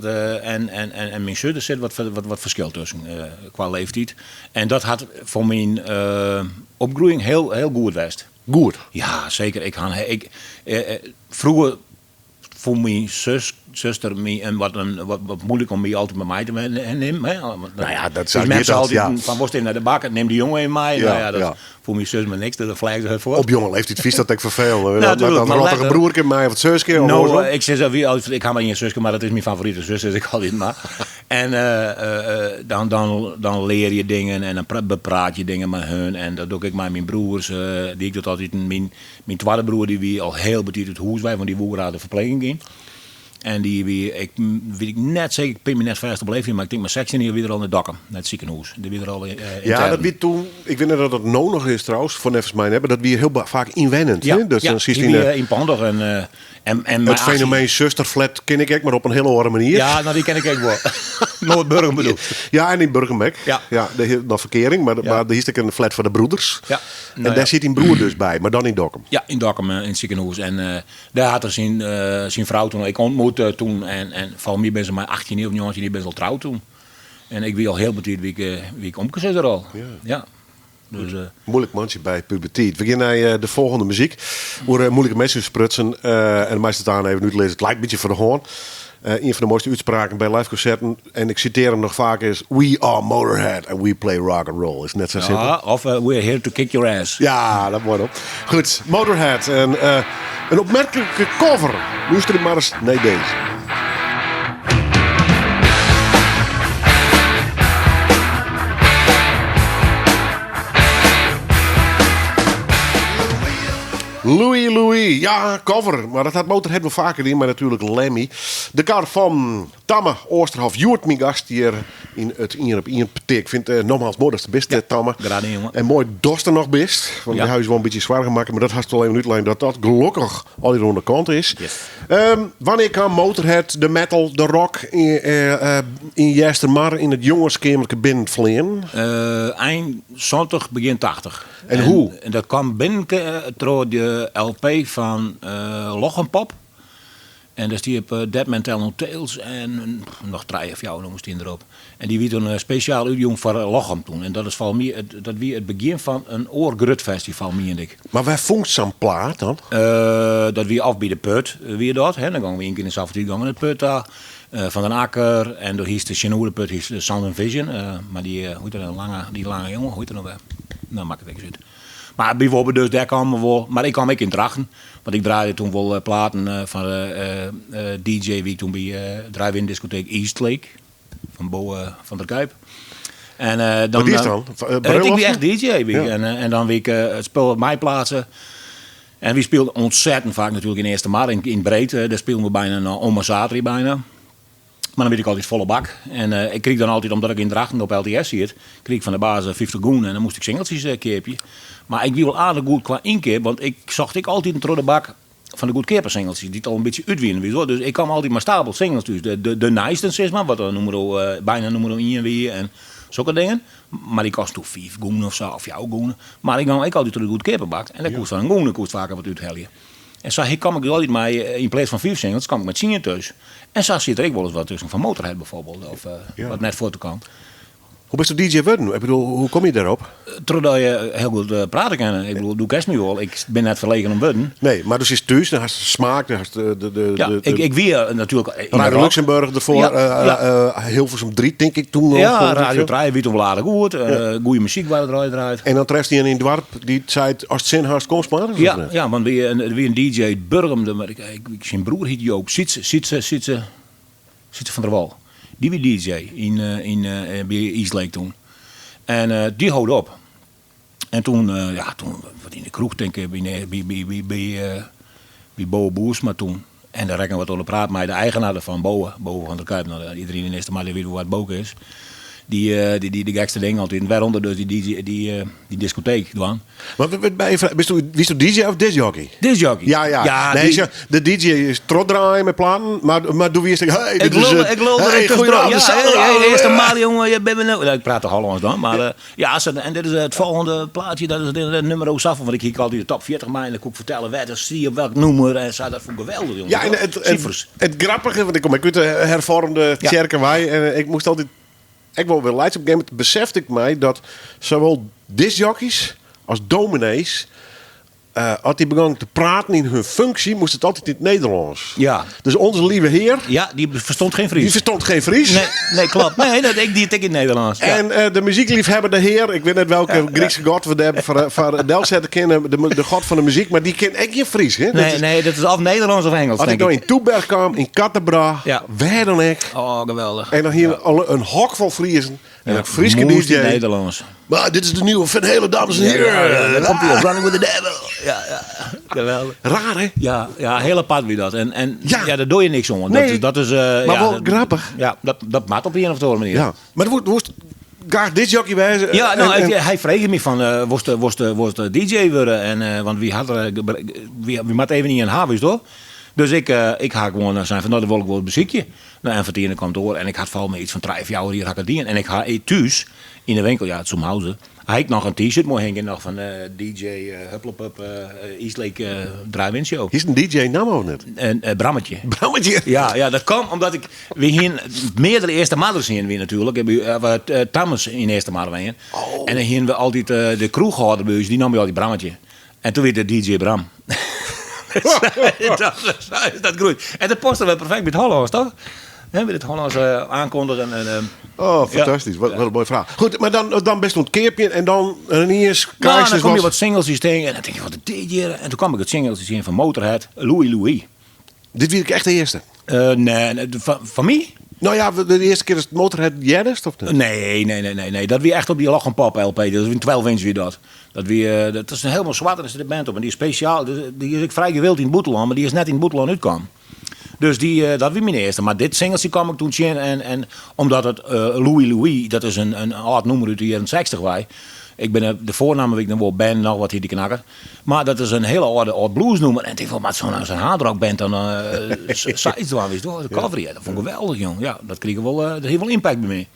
[SPEAKER 4] en, en, en, en myn sus. Der sit wat, wat, wat ferskil tusken eh, kwa leeftyd. En dat hat foar myn eh, opgroeiïng hiel, hiel goed west.
[SPEAKER 3] Goed.
[SPEAKER 4] Ja, seker. Ik, han, ik, eh, eh, froeger Fûn myn sus, suster my in wat, in, wat, wat moeilijk om my altyd mei my te nimmen. Hè.
[SPEAKER 3] Nou ja, dat
[SPEAKER 4] Dus
[SPEAKER 3] sa
[SPEAKER 4] mem
[SPEAKER 3] giet
[SPEAKER 4] sei
[SPEAKER 3] dat, ja.
[SPEAKER 4] altyd fan, wolst even nei de bakker, nim de jonge even mei.
[SPEAKER 3] Ja,
[SPEAKER 4] nou ja, dat
[SPEAKER 3] ja.
[SPEAKER 4] fûn myn sus mar niks, dus dat fleach se hurd fuort.
[SPEAKER 3] Op jonge leeftijd fynst dat ek ferfelend. Dat, dat,
[SPEAKER 4] Natuurlijk,
[SPEAKER 3] dat
[SPEAKER 4] maar
[SPEAKER 3] rottige
[SPEAKER 4] letter-
[SPEAKER 3] broerke mei of it suske of
[SPEAKER 4] No,
[SPEAKER 3] oarsom.
[SPEAKER 4] ik sis al, wie altyd, ik ha mar ien suske, mar dat is myn favorite sus, sis ik altyd mar. En dan, dan, dan lear je dingen en dan bepraat je dingen mei hun. En dat doch ik mei myn broers, die ik dat altyd. Myn, myn twadde broer die wie al heel betiid út hûs wei, want dy woe graach de ferpleging yn. En dy wie, ik wit ik net seker, ik pin my net fêst op leeftiid, mar ik tink mei 16 jier wie er al nei Dokkum, nei it sikehûs. Dy wie er al
[SPEAKER 3] Ja,
[SPEAKER 4] yntern.
[SPEAKER 3] dat wie toen, ik wit net oft dat no noch is trouwens, foar neffens my net, mar dat wie heel faak ynwennend.
[SPEAKER 4] Ja,
[SPEAKER 3] hè? Dus
[SPEAKER 4] ja,
[SPEAKER 3] dan siest
[SPEAKER 4] dy
[SPEAKER 3] yn
[SPEAKER 4] wie
[SPEAKER 3] de,
[SPEAKER 4] ynpandich en, en, en mei
[SPEAKER 3] it fenomeen zusterflat ken ik ek, mar op in hiele oare manier.
[SPEAKER 4] Ja, nou die ken ik ek wol. Noardburgum bedoel.
[SPEAKER 3] Ja, en yn Burgum ek.
[SPEAKER 4] Ja.
[SPEAKER 3] Ja, dêr hie noch ferkearing, mar,
[SPEAKER 4] Ja.
[SPEAKER 3] mar dêr hiest ek in flat foar de broeders.
[SPEAKER 4] Ja.
[SPEAKER 3] En
[SPEAKER 4] Nou
[SPEAKER 3] dêr
[SPEAKER 4] ja.
[SPEAKER 3] siet dyn broer dus by, mar dan yn Dokkum.
[SPEAKER 4] Ja, yn Dokkum yn it sikehûs. En dêr hat er syn, syn frou toen ek ontmoet toen. En, en folgens my binne se mei 18 jier of 19 jier binne se al troud toen. En ik wie al hiel betiid wie ik, wie ik omkesizzer al.
[SPEAKER 3] Ja.
[SPEAKER 4] Ja. Dus,
[SPEAKER 3] Moeilik mantsje by puberteit. We gean nei de folgjende muzyk. Oer moeilike minsken sprutsen. En meist it aan even útlizze. It leit in bytsje foar de hân. Ien fan de moaiste útspraken by live konserten, en ik sitear him noch faak, is We are Motorhead and we play rock and roll. Is net sa simpel?
[SPEAKER 4] Ja, of We're here to kick your ass.
[SPEAKER 3] Ja, dat moat op. Goed, Motorhead. En in opmerklike cover. Lústerje mar ris nei dizze. Louie Louie, ja, cover. Mar dat hat Motorhead wol faker dien, mar natuerlik Lemmy. De kar fan Tamme Oosterhof, hjoed myn gast hjir yn it Ien op Ien petear. Ik fyn it nogmaals moai datst der bist, Tamme.
[SPEAKER 4] Graach dien, jonge.
[SPEAKER 3] En moai datst der noch bist, want
[SPEAKER 4] Ja.
[SPEAKER 3] wy ha ús wol in bytsje soargen makke, mar dat hast al even útlein dat dat gelokkich allegear oan de kant is.
[SPEAKER 4] Yes.
[SPEAKER 3] Wannear kaam Motorhead, de metal, de rock yn Eastermar yn it jongeskeamerke binnen fleanen?
[SPEAKER 4] Ein 70, begjin 80.
[SPEAKER 3] En hoe?
[SPEAKER 4] En dat kwam binnen troch de LP fan Lochem Pop. En dêr stie op Dead Men Tell No Tales en noch trije of fjouwer nûmers stiene derop. En dy wie toen spesjaal útjûn foar Lochem toen. En dat is folgens my, it, dat wie it begjin fan in oar grut festival, miende ik.
[SPEAKER 3] Mar wêr fûnst sa'n plaat dan?
[SPEAKER 4] Dat wie of by de Put, wie dat. Hè. Dan gongen we ien kear yn de safolle tiid gongen we nei de Put ta. Van den Akker en doe hiest de tsjinoer de Put hiest de Sound and Vision. Mar dy, hoe hjit dat, lange, dy lange jonge, hoe hjit dat no wer? Nou, makket niks út. Mar byfoarbyld dus, dêr kamen we wol. Mar ik kwam ek yn Drachten, want ik draaide toen wol platen fan de DJ wie ik toen by drive-in diskoteek Eastlake fan Bo van der Kuip. En dan,
[SPEAKER 3] Wat is dan?
[SPEAKER 4] Ik wie echt DJ. Wie ik. En, en dan wie ik it spul op my plaatsen. En wy spylden ontzettend faak natuerlik yn Eastermar, yn Breed. Dêr spylden we byna om 'e saterdei byna. Mar dan wie ik altyd folle bak. En ik krieg dan altyd, omdat ik yn Drachten op LTS siet, krieg ik fan de baas 50 gûne en dan moast ik singeltsjes keapje. Mar ik wie wol aardich goed kwa ynkeap, want ik socht ek altyd troch de bak fan de goedkeape singeltsjes, dy't al in bytsje út wiene, witst wol. Dus ik kwam altyd mei stapel singels thús. De, de nijsten, sis mar, wat dan nûmer, byna nûmer ien wie en sokke dingen. Mar dy kosten toen 5 gûne of sa, of fjouwer gûne. Mar ik gong ek altyd troch de goedkeape bak en dêr koest dan in gûne koest faker wat úthelje. En sa kwam ik altyd mei, yn pleats fan 5 singels, kwam ik mei 10 thús. En sa siet der ek wolris wat tusken fan Motorhead bijvoorbeeld, of wat net fuort kaam.
[SPEAKER 3] Hoe bisto DJ wurden? Ik bedoel, hoe komme je dêrop?
[SPEAKER 4] Trochdat je hiel goed prate kinne. Ik bedoel, do kenst my wol. Ik bin net ferlegen om wurden.
[SPEAKER 3] Nee, mar do sitst thús, dan hast smaak, dan hast de, de,
[SPEAKER 4] Ja,
[SPEAKER 3] de,
[SPEAKER 4] ik wie natuerlik yn de
[SPEAKER 3] Radio
[SPEAKER 4] rock.
[SPEAKER 3] Luxemburg derfoar, Hilversum 3 tink ik toen nog,
[SPEAKER 4] Ja,
[SPEAKER 3] vond ik
[SPEAKER 4] Radio
[SPEAKER 3] veel.
[SPEAKER 4] 3 wie toen wol aardich goed. Goeie muzyk waard der draaid.
[SPEAKER 3] En dan trefst ien yn it doarp dy't seit, ast sin hast, komst mar, of
[SPEAKER 4] Ja,
[SPEAKER 3] net?
[SPEAKER 4] ja, want der wie in DJ út Burgum, de, mar ik, ik, syn broer hiet Joop, Sietse, Sietse, Sietse, Sietse van der Wal. Dy wie DJ yn, yn, by Eastlake toen. En dy hold op. En toen, ja, toen wat yn de kroech tink ik, by, by, by, by, by, by Bowe Boersma toen. En dêr rekken we wat oan de praat mei de eigenaar derfan, Bowe, Bowe van der Kuip. Nou, iedereen yn Eastermar die wit wol wa't Boke is. Dy, dy die de gekste dingen altyd. Wêrûnder dus dy DJ, dy, dy diskoteek dwaan.
[SPEAKER 3] Mar wat, wat, even, bisto, wiesto DJ of discjockey?
[SPEAKER 4] Discjockey.
[SPEAKER 3] Ja, ja.
[SPEAKER 4] Ja,
[SPEAKER 3] nee,
[SPEAKER 4] die-
[SPEAKER 3] sjoch, de DJ is trochdraaien mei platen, mar, mar do wiest ek, hey, dit
[SPEAKER 4] Ik
[SPEAKER 3] is
[SPEAKER 4] lul,
[SPEAKER 3] het.
[SPEAKER 4] ik lul er
[SPEAKER 3] Hey,
[SPEAKER 4] tussendoor.
[SPEAKER 3] goedenavond,
[SPEAKER 4] Ja,
[SPEAKER 3] zaterdag.
[SPEAKER 4] hey, hey, Eastermar, jongen, je bent me nou. Nou, ik praat toch Hollands dan, maar, ja, ze, en dit is het volgende plaatje, dat is de nummer zoveel, want ik hiek altyd de top 40 mei en dan kon ik fertellen wêr dat stie op welk nûmer en sa, dat fûn ik geweldich, jongen.
[SPEAKER 3] Ja, en het, het,
[SPEAKER 4] Sifers.
[SPEAKER 3] het grappige, want ik kom ek út de hervormde tsjerke wei en ik moast altyd ek wol wer laitsje. Op in gegeven momint besefte ik my dat sawol discjockeys as dominees. As dy begongen te praten yn hun funksje, moast it altyd yn it Nederlânsk.
[SPEAKER 4] Ja.
[SPEAKER 3] Dus onze lieve heer,
[SPEAKER 4] Ja, die verstond geen
[SPEAKER 3] die
[SPEAKER 4] Fries.
[SPEAKER 3] verstond geen Fries.
[SPEAKER 4] Nee, nee, klopt. Nee, dat, ik die het ik in het Nederlands. Ja.
[SPEAKER 3] En eh, de muziekliefhebber, de heer, ik weet net welke Griekse god we daar voor, voor delzetten kennen, de, de god van de muziek, maar die kent echt geen Fries. Hè? Dat
[SPEAKER 4] nee,
[SPEAKER 3] is-
[SPEAKER 4] nee, dat is of Nederlands of Engels,
[SPEAKER 3] Als ik
[SPEAKER 4] denk
[SPEAKER 3] nou
[SPEAKER 4] ik.
[SPEAKER 3] in Toeberg kwam, in Kattenbra,
[SPEAKER 4] Ja.
[SPEAKER 3] waar dan ik.
[SPEAKER 4] Oh, geweldig.
[SPEAKER 3] En dan hier al een hok vol Friesen en
[SPEAKER 4] Ja,
[SPEAKER 3] een Frieske
[SPEAKER 4] moest
[SPEAKER 3] DJ.
[SPEAKER 4] in het Nederlands.
[SPEAKER 3] Maar dit is de nieuwe Van Helen, dames en heren.
[SPEAKER 4] Ja, ja, dan komt hij op. Running with the devil. Ja, ja. Geweldig.
[SPEAKER 3] Raar, hè?
[SPEAKER 4] Ja, ja, heel apart wie dat. En, en
[SPEAKER 3] Ja.
[SPEAKER 4] ja. daar doe je niks om.
[SPEAKER 3] Nee,
[SPEAKER 4] dat is, dat is, eh,
[SPEAKER 3] maar
[SPEAKER 4] ja,
[SPEAKER 3] wel
[SPEAKER 4] dat-
[SPEAKER 3] grappig.
[SPEAKER 4] Ja, dat, dat maakt op een of andere manier.
[SPEAKER 3] Ja. Maar er wordt, wordt graag dit jockey wijzen.
[SPEAKER 4] Ja, nou,
[SPEAKER 3] en,
[SPEAKER 4] hij, hij vroeg me van, eh worst, worst, worst DJ worden? En, eh, want wie had er, wie, wie moet even niet in haar, toch? Dus ik, eh, ik ga gewoon eh, zijn van, nou, dan wil ik wel een muziekje. Nou, en van die ene kwam door en ik had vooral me iets van drie jaar hier had ik het dien. En ik ga eh, thuis in de winkel, ja, het Zoomhausen, hij had nog een t-shirt mooi hangen, nog van eh, DJ uh, Hupplepup eh Eastlake eh Drive-In Show.
[SPEAKER 3] Hier is een DJ naam of net?
[SPEAKER 4] En eh, Brammetje.
[SPEAKER 3] Brammetje.
[SPEAKER 4] Ja, ja, dat kwam omdat ik... We hier meerdere eerste maders zien we natuurlijk. We hebben eh, Thomas in eerste mader heen.
[SPEAKER 3] Oh.
[SPEAKER 4] En dan gingen we altijd eh, de kroeghouder bij ons, die nam je altijd Brammetje. En toen werd de DJ Bram. dat, dat, dat groeit. En dat paste wel perfect met Hollands, toch? Hè, met het Hollands eh, aankondigen. En, eh,
[SPEAKER 3] Oh, fantastisch. Wat, wat een mooie vraag. Goed, maar dan, dan best ontkeerpje en dan ineens
[SPEAKER 4] Nou,
[SPEAKER 3] krijg
[SPEAKER 4] dan kom je
[SPEAKER 3] was-
[SPEAKER 4] wat singles tegen en dan denk je, wat een DJ. En toen kwam ik het singeltje zien van Motorhead, Louis Louis.
[SPEAKER 3] Dit wie ik echt de eerste.
[SPEAKER 4] Eh, nee, nee, van, van mij?
[SPEAKER 3] Nou ja, de eerste keer is het Motorhead Jennest, of niet?
[SPEAKER 4] Nee, nee, nee, nee, nee. Dat weer echt op die Lach en Pop LP. Dat is een 12 inch weer dat. Dat, weer, eh, dat is een helemaal zwart en daar zit de band op. En die is speciaal. Dus, Die is ik vrij gewild in het Boeteland, maar die is net in het Boeteland uitkwam. Dus die, eh, dat was mijn eerste. Maar dit singeltje kwam ik toen zien. En, en omdat het eh, Louis Louis, dat is een, een oud nummer uit de jaren 60 wij. Ik ben eh, de voornaam weet ik nog wel, Ben, nog wat hier die knakker. Maar dat is een hele oude, oud blues nummer. En ik denk van, maar zo'n zo'n hardrock band dan uh, zoiets doen, wist je, de cover, ja, dat vond ik geweldig, jong. Ja, dat kreeg wel, eh, dat heeft wel impact bij mij.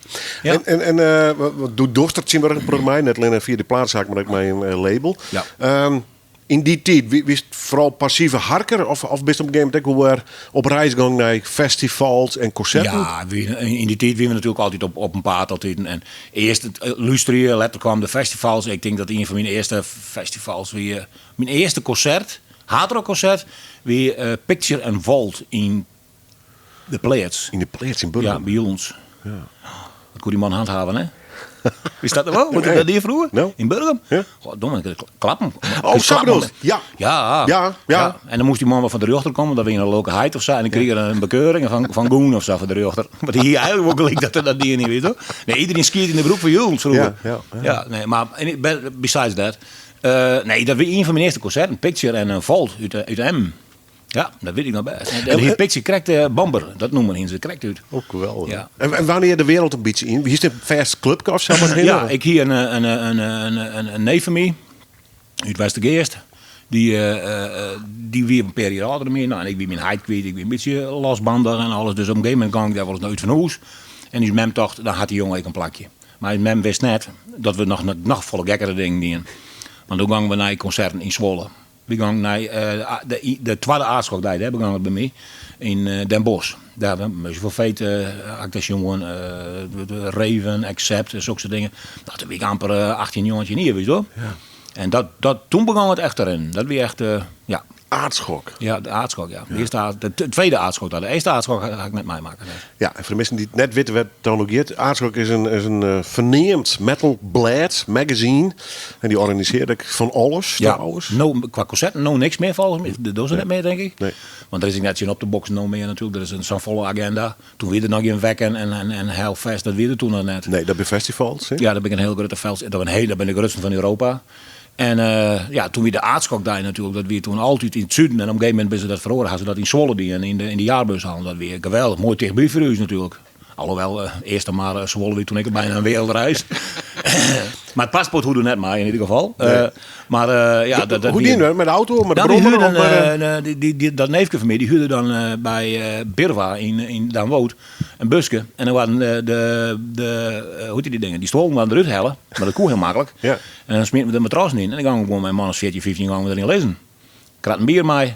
[SPEAKER 4] Ja.
[SPEAKER 3] En, en, en eh, wat, wat doet Dorstert zien we voor mij, net alleen via de plaatszaak, maar ook mijn eh, label.
[SPEAKER 4] Ja.
[SPEAKER 3] Ehm, in die tijd, wie, wie is het vooral passieve harker? Of, of bist op een gegeven moment ook weer op reisgang naar festivals en concerten?
[SPEAKER 4] Ja, we- in die tijd waren we natuurlijk altijd op, op een paard. Altijd. En eerst het eh, luisteren, later kwamen de festivals. Ik denk dat een van mijn eerste festivals, wie, eh, mijn eerste concert, hardrock concert, wie eh, Picture and Vault in de Pleats.
[SPEAKER 3] In de plaats in Burgum.
[SPEAKER 4] Ja, bij ons. Dat kon die man handhaven, hè? Wie staat er wel? Moet ik dat hier vroeger?
[SPEAKER 3] Nou.
[SPEAKER 4] In Burgum?
[SPEAKER 3] Ja.
[SPEAKER 4] Goddomme, ik klappen.
[SPEAKER 3] Oh, zo bedoel je. Ja.
[SPEAKER 4] Ja.
[SPEAKER 3] Ja, ja.
[SPEAKER 4] En dan moest die man wel van de rechter komen, dat we in een leuke heid of zo. En dan kreeg hij een bekeuring van, van Goen of zo van de rechter. Maar die hier eigenlijk ook gelijk dat hij dat die niet weet, hoor. Nee, iedereen skiert in de broek van Jules vroeger.
[SPEAKER 3] Ja, ja, ja.
[SPEAKER 4] nee, maar en besides that. eh, nee, dat was een van mijn eerste concerten. Picture en een Vault uit, eh, uit M. Ja, dat weet ik nog best. En, en die Picture krijgt de Bamber, dat noemen ze, krijgt uit.
[SPEAKER 3] Ook geweldig.
[SPEAKER 4] Ja.
[SPEAKER 3] En, en wanneer de wereld een beetje in? Wie is de fast club of zo? maar
[SPEAKER 4] Ja, ik hier een, een, een, een, een, een neef van mij, uit Westergeest. Die, eh, eh, eh, die weer een paar jaar ouder meer. Nou, en ik wie mijn heid kwijt, ik ben een beetje losbandig en alles. Dus op een gegeven moment kwam ik daar wel eens uit van huis. En die mem dacht, dan had die jongen ik een plakje. Maar die mem wist net dat we nog, nog volle gekkere dingen deden. Want toen gingen we naar concerten in Zwolle. We gingen naar eh, de, de tweede aardschok, daar hè, begon het bij mij, in eh, Den Bosch. Daar hebben we zoveel feiten, uh, Actes Jongen, eh, de, de Raven, Accept en zulke soort dingen. Nou, toen was ik amper eh, 18 jongetje hier, weet je wel. En dat, dat, toen begon het echt erin. Dat was echt, eh, ja.
[SPEAKER 3] Aardschok.
[SPEAKER 4] Ja, de aardschok, ja. De, eerste aard- de, de tweede aardschok, daar. De eerste aardschok ga, ga ik met mij maken. dus.
[SPEAKER 3] Ja, en voor de mensen die het net weten wat dan ook is, Aardschok is een, is een eh, verneemd metal blad magazine. En die organiseerde ik van alles
[SPEAKER 4] Ja,
[SPEAKER 3] trouwens.
[SPEAKER 4] no, qua concerten, no niks meer volgens mij. Dat doen ze net meer, denk ik.
[SPEAKER 3] Nee.
[SPEAKER 4] Want er is net zien op de box no meer natuurlijk. Er is een zo'n volle agenda. Toen weer er nog geen Wekken en, en, en Hellfest, dat weer er toen nog net.
[SPEAKER 3] Nee, dat bij festivals. Hè?
[SPEAKER 4] Ja, daar ben ik een heel grote veld. Dat ben, heel, dat ben ik grootste van Europa. En eh, ja, toen weer de aardschok daar natuurlijk, dat weer toen altijd in het zuiden. En op een gegeven moment ben ze dat verloren, hadden ze dat in Zwolle die en in de, in de jaarbus halen. Dat weer geweldig, mooi dichtbij voor u natuurlijk. Alhoewel, eh, eerst dan maar eh, Zwolle weer toen ik bijna een wereldreis. maar het paspoort hoede net maar in ieder geval. Eh, maar eh, ja, dat, dat
[SPEAKER 3] Hoe
[SPEAKER 4] weer-
[SPEAKER 3] die nu? Met de auto, met de
[SPEAKER 4] nou, die
[SPEAKER 3] brommer?
[SPEAKER 4] huurde
[SPEAKER 3] Of met,
[SPEAKER 4] eh,
[SPEAKER 3] eh,
[SPEAKER 4] eh, die, die, die, dat neefje van mij, die huurde dan eh, bij eh, Birwa in, in Daanwoud een busje. En dan waren de, de, de eh, hoe heet die dingen, die stoelen waren eruit hellen. Maar dat kon heel makkelijk.
[SPEAKER 3] Ja.
[SPEAKER 4] En dan smeerden we de matras in. En dan gingen we gewoon met een man of 14, 15 gingen we erin lezen. Ik had een bier mee.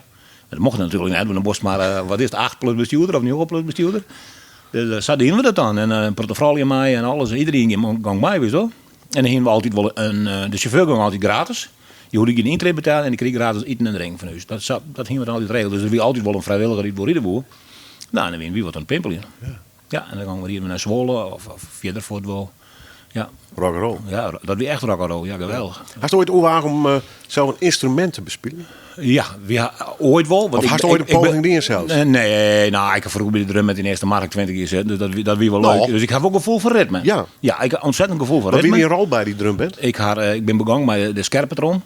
[SPEAKER 4] Dat mocht natuurlijk niet, want dan moest maar, eh, wat is het, 8 plus bestuurder of 9 plus bestuurder. Dus eh, zo deden we dat dan. En eh, een portefeuille mee en alles. Iedereen ging, ging mee, weet je wel. En dan gingen we altijd wel een, eh, de chauffeur ging altijd gratis. Je hoegde gjin yntree betellen en dy krige gratis iten en drinken fan ús. Dat, sa, dat hiene we dan altyd regele. Dus der wie altyd wol in frijwilliger dy't wol ride woe. Nou, en dan wiene wy wat oan it pimpeljen. Ja, en dan gongen we riden we nei Zwolle of, of fierder fuort wol. Ja.
[SPEAKER 3] Rock and roll.
[SPEAKER 4] Ja, dat wie echt rock and roll. Ja, geweldig.
[SPEAKER 3] Hast oait oerwage om eh, sels in ynstrumint te bespyljen?
[SPEAKER 4] Ja, wy ha, oait wol. Want
[SPEAKER 3] Of hast oait in poging dien sels?
[SPEAKER 4] Nee, nee, nou, ik ha froeger by de drum met yn Eastermar 20 jier sitten, dus dat, wie- dat wie wol
[SPEAKER 3] Nou.
[SPEAKER 4] leuk. Dus ik ha wol gefoel foar ritme.
[SPEAKER 3] Ja.
[SPEAKER 4] Ja, ik ha ontzettend gefoel foar
[SPEAKER 3] Wat wie
[SPEAKER 4] ritme.
[SPEAKER 3] dyn rol by dy drumband?
[SPEAKER 4] Ik, ha, eh, ik bin begûn mei de skerpe trom.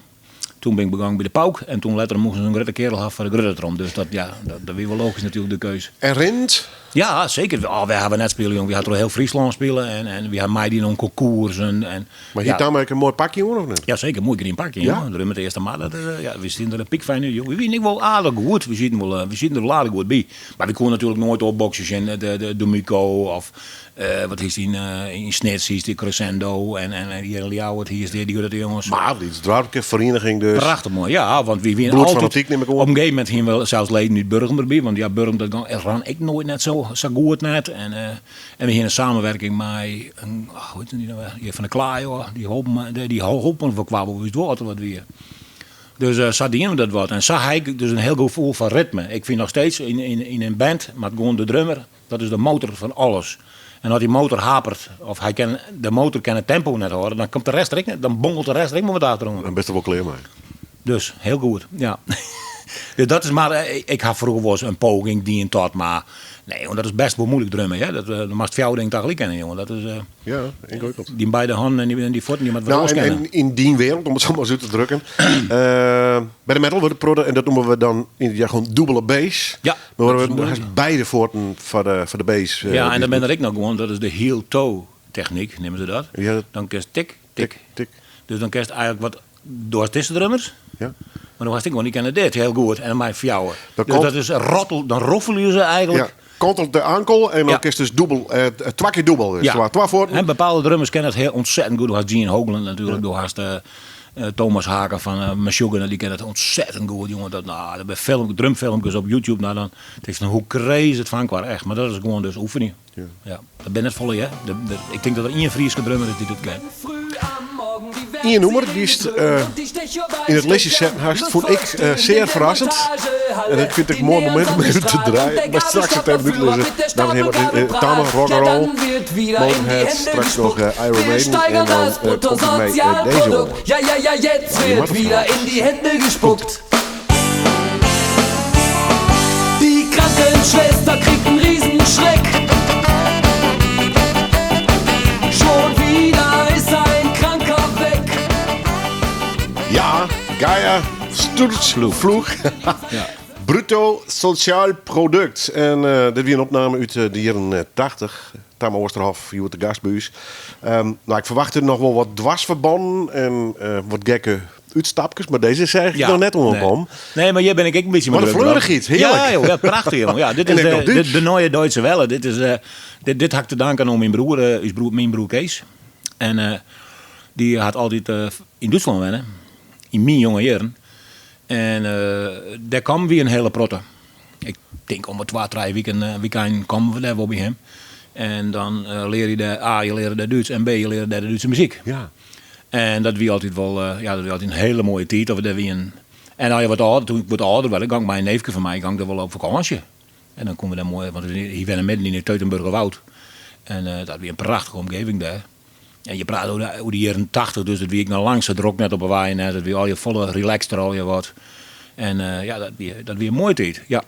[SPEAKER 4] Toen bin ik begûn by de pauk en toen letter moasten se in grutte kerel ha foar de grutte trom. Dus dat, ja, dat, dat wie wol logysk natuerlik de keus.
[SPEAKER 3] En rinnend?
[SPEAKER 4] Ja, zeker. Oh, wy hawwe net spile, jong. Wy ha troch hiel Fryslân spile en, en wy ha meidien oan konkoersen. En,
[SPEAKER 3] Mar hie
[SPEAKER 4] ja.
[SPEAKER 3] dan ek in moai pakje oan of net?
[SPEAKER 4] Ja, zeker. Moai grien pakje.
[SPEAKER 3] Ja?
[SPEAKER 4] Ja? Drum met de Eastermar, dat, eh, ja, we stienen der in piekfijn út, jong. We wienen ek wol aardich goed. We sieten, wol, eh, we sieten der wol aardich goed by. Mar we koenen natuerlik noait opboksen tsjin de, de Domico of eh, wat is die yn, eh, yn Snits, hiest die Crescendo en, en, en hjir yn Ljouwert hiest die, die grutte jonges.
[SPEAKER 3] Mar lyts doarpke, ferieniging dus.
[SPEAKER 4] Prachtich moai, ja, want wy wienen altyd...
[SPEAKER 3] Bloedfanatiek nim ik oan.
[SPEAKER 4] Op in gegeven momint hienen we sels leden út Burgum derby, want ja, Burgum dat gong, ran ek noait net sa, sa goed net. En, eh, en we hienen in samenwerking mei, in, oh, hoe heet die nou wer? Die fan de Klaai, hoor. Die holpen, die, die holpen voor kwabbel, wist wol wat wie. Dus eh, sa dienen we dat wat. En sa ha ik dus in hiel gefoel foar ritme. Ik fyn noch steeds yn, yn, yn in band, moat gewoan de drummer, dat is de motor fan alles. En as dy motor hapert, of hy kin, de motor kin it tempo net hâlde, dan komt de rest der ek net, dan bongelt de rest der ek mar wat achteroan.
[SPEAKER 3] Dan bist der wol klear mei.
[SPEAKER 4] Dus, hiel goed, ja. Dus dat is mar, eh, ik ha froeger wolris in poging dien tot, mar nee, want dat is best wol moeilik drummen, hè. Dat, eh, dan moatst fjouwer dingen tagelyk kinne, jongen. Dat is, eh,
[SPEAKER 3] Ja, yngewikkeld.
[SPEAKER 4] dy beide hannen en die, en die fuotten, dy moat wat
[SPEAKER 3] Nou,
[SPEAKER 4] oars
[SPEAKER 3] en,
[SPEAKER 4] kinne.
[SPEAKER 3] en yn dyn wereld, om it sa mar ris út te drukken. eh, by de metal wurdt in protte, en dat noeme we dan yn it jargon dûbele bass.
[SPEAKER 4] Ja,
[SPEAKER 3] Maar
[SPEAKER 4] dat is
[SPEAKER 3] we
[SPEAKER 4] moeilijk.
[SPEAKER 3] hast beide fuotten foar de, foar de bass. eh,
[SPEAKER 4] Ja, en
[SPEAKER 3] die
[SPEAKER 4] dan ben er ek noch gewoan, dat is de heel-toe technyk, neame se dat.
[SPEAKER 3] Ja, dat-
[SPEAKER 4] Dan kinst tik, tik.
[SPEAKER 3] Tik, tik.
[SPEAKER 4] Dus dan kinst eigentlik wat door dizze drummers.
[SPEAKER 3] Ja.
[SPEAKER 4] Mar dan hast ek gewoan, dy kinne dit hiel goed en dan mei fjouwer.
[SPEAKER 3] Dat
[SPEAKER 4] Dus
[SPEAKER 3] komt-
[SPEAKER 4] dat is rottel, dan roffelje se eigentlik.
[SPEAKER 3] Ja, kantelt de ankel en dan
[SPEAKER 4] Ja.
[SPEAKER 3] kinst dus dûbel, eh, twa kear dûbel. Dus
[SPEAKER 4] Ja.
[SPEAKER 3] twa, twa fuotten.
[SPEAKER 4] En bepaalde drummers kennen het heel ontzettend goed. Do hast Gene Hoglan natuerlik, do hast eh, eh, Tomas Haake fan uh, Meshuggah, dy ken it ontzettend goed, jongen. Dat, nou, dat binne film, drumfilmkes op YouTube, nou, dan tinkst fan hoe crazy it fank waar, echt. Mar dat is gewoan dus oefenje.
[SPEAKER 3] Ja.
[SPEAKER 4] Ja. Dat binne net folle, hè. De, de, ik tink dat der ien Fryske drummer is dy't it ken.
[SPEAKER 3] Ien nûmer dy'tst eh, yn it listje setten hast, fûn ik eh, zeer ferrassend. En ik fyn it ek in moai momint om even te draaien. Mar straks it even útlizze. Dames en heren, eh, Tamme, rock and roll, Motorhead, straks noch eh, Iron Maiden en dan eh, komt er mei eh, deze oan.
[SPEAKER 2] Ja, ja, ja, jetzt
[SPEAKER 3] die
[SPEAKER 2] wird
[SPEAKER 3] macht
[SPEAKER 2] wieder in die Hände gespuckt. Die Krankenschwester kriegt einen Riesenschreck. Schon wieder ist ein Kranker weg.
[SPEAKER 3] Ja, Geier Sturzflug. Bruto Sociaal Product. En eh, dit wie in opname út eh, de jierren eh, 80. Tamme Oosterhof, hjoed de gast by ús. Ehm, nou, ik ferwachte noch wol wat dwarsferbannen en eh, wat gekke útstapkes, mar dizze is eigentlik noch net oankommen.
[SPEAKER 4] Nee. nee, mar hjir bin ik ek in bytsje
[SPEAKER 3] Wat
[SPEAKER 4] mei
[SPEAKER 3] in
[SPEAKER 4] druk,
[SPEAKER 3] fleurichheid, hearlik.
[SPEAKER 4] Ja, joh, ja, prachtich, jongen. Ja, dit
[SPEAKER 3] En
[SPEAKER 4] is
[SPEAKER 3] ek noch
[SPEAKER 4] de, de,
[SPEAKER 3] Dútsk.
[SPEAKER 4] de Neue Deutsche Welle. Dit, is, eh, dit, dit ha ik te danken oan myn broer, eh, ús broer, myn broer Kees. En eh, dy hat altyd eh, yn Dútslân wenne, yn myn jonge jierren. En eh, dêr kamen wy in hiele protte. Ik tink om de twa, trije wiken, eh, wykeinen kamen we dêr wol by him. En dan eh, lear je dêr, A, je leare dêr Dútsk en B, je leare dêr de Dútske muzyk.
[SPEAKER 3] Ja.
[SPEAKER 4] En dat wie altyd wol, eh, ja, dat wie altyd in hiele moaie tiid dat we dêr wienen. En as je wat âlder, doe't ik wat âlder waard, dan gong ik mei in neefke fan my, gong ik dêr wol op fakânsje. En dan koenen we dêr moai, want hy wenne midden yn it Teutoburgerwoud. En eh, dat wie in prachtige omgeving dêr. En je prate oer de, oer de jierren 80, dus dat wie ek noch lang sa drok net op 'e wei net. Dat wie allegear folle relaxter, allegear wat. En eh, ja, dat wie, dat wie in moaie tiid, ja.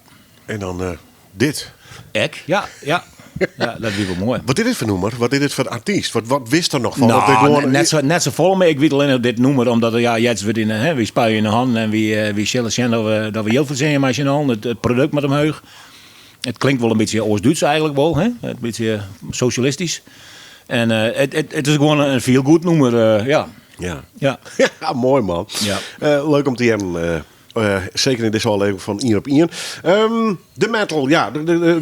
[SPEAKER 3] En dan eh, dit.
[SPEAKER 4] Ek, ja, ja. Ja, dat wie wol moai.
[SPEAKER 3] Wat is dit foar nûmer? Wat is dit foar artyst? Wat, wat witst der noch fan?
[SPEAKER 4] Nou,
[SPEAKER 3] Want ik gewoan-
[SPEAKER 4] net, sa, net safolle mear. Ik wit allinnich dit nûmer, omdat ja, jetzt wurdt yn, hè, wy spuie yn de hannen en wy, eh, wy sille sjen dat we, dat we jild fertsjinje mei syn allen. It, it produkt moat omheech. It klinkt wol in bytsje Oost-Dúts eigentlik wol, hè? In bytsje sosjalistysk. En eh, it, it, it is gewoan in feel-good nûmer, eh, ja.
[SPEAKER 3] Ja.
[SPEAKER 4] Ja.
[SPEAKER 3] Ja, moai man.
[SPEAKER 4] Ja.
[SPEAKER 3] Eh, leuk om te hearren. eh, eh, seker yn dizze ôflevering fan Ien op Ien. Ehm, de metal, ja.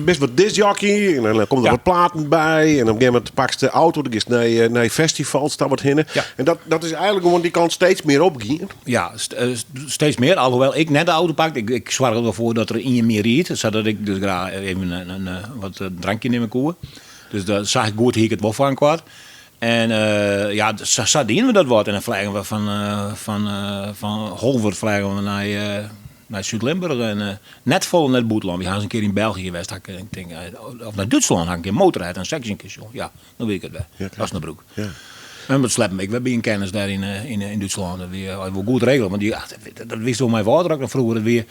[SPEAKER 3] Bist wat discjockey en dan komme der
[SPEAKER 4] Ja.
[SPEAKER 3] wat platen by. En op in gegeven momint pakst de auto, dan giest nei, eh, nei festivals, daar wat hinne.
[SPEAKER 4] Ja.
[SPEAKER 3] En dat, dat is eigentlik gewoan dy kant steeds mear opgien.
[SPEAKER 4] Ja, st- eh, steeds mear. Alhoewel ik net de auto pak. Ik, ik soarge derfoar dat der ien mear ried. Sadat ik dus graach even in, eh, wat eh, drankje nimme koe. Dus dat sa goed hie ik it wol foar inoar. En ja, sa, sa dienen we dat wat. En dan fleagen we fan, fan, fan Holwert fleagen we nei, nei Súd-Limburch. En net folle nei it bûtenlân. Wy ha ris in kear yn België west, ha ik, ik tink, of nei Dútslân ha ik in kear Motörhead en Section sjoen. Ja, dan wit ik it wer.
[SPEAKER 3] Ja,
[SPEAKER 4] Osnabrück.
[SPEAKER 3] Ja.
[SPEAKER 4] En dat sleppen ik wer by in kennis dêr yn, yn, yn Dútslân. Dat wie wol goed regele. Want dy, dat, dat wist wol mei Wâldrock noch froeger. Dat wie,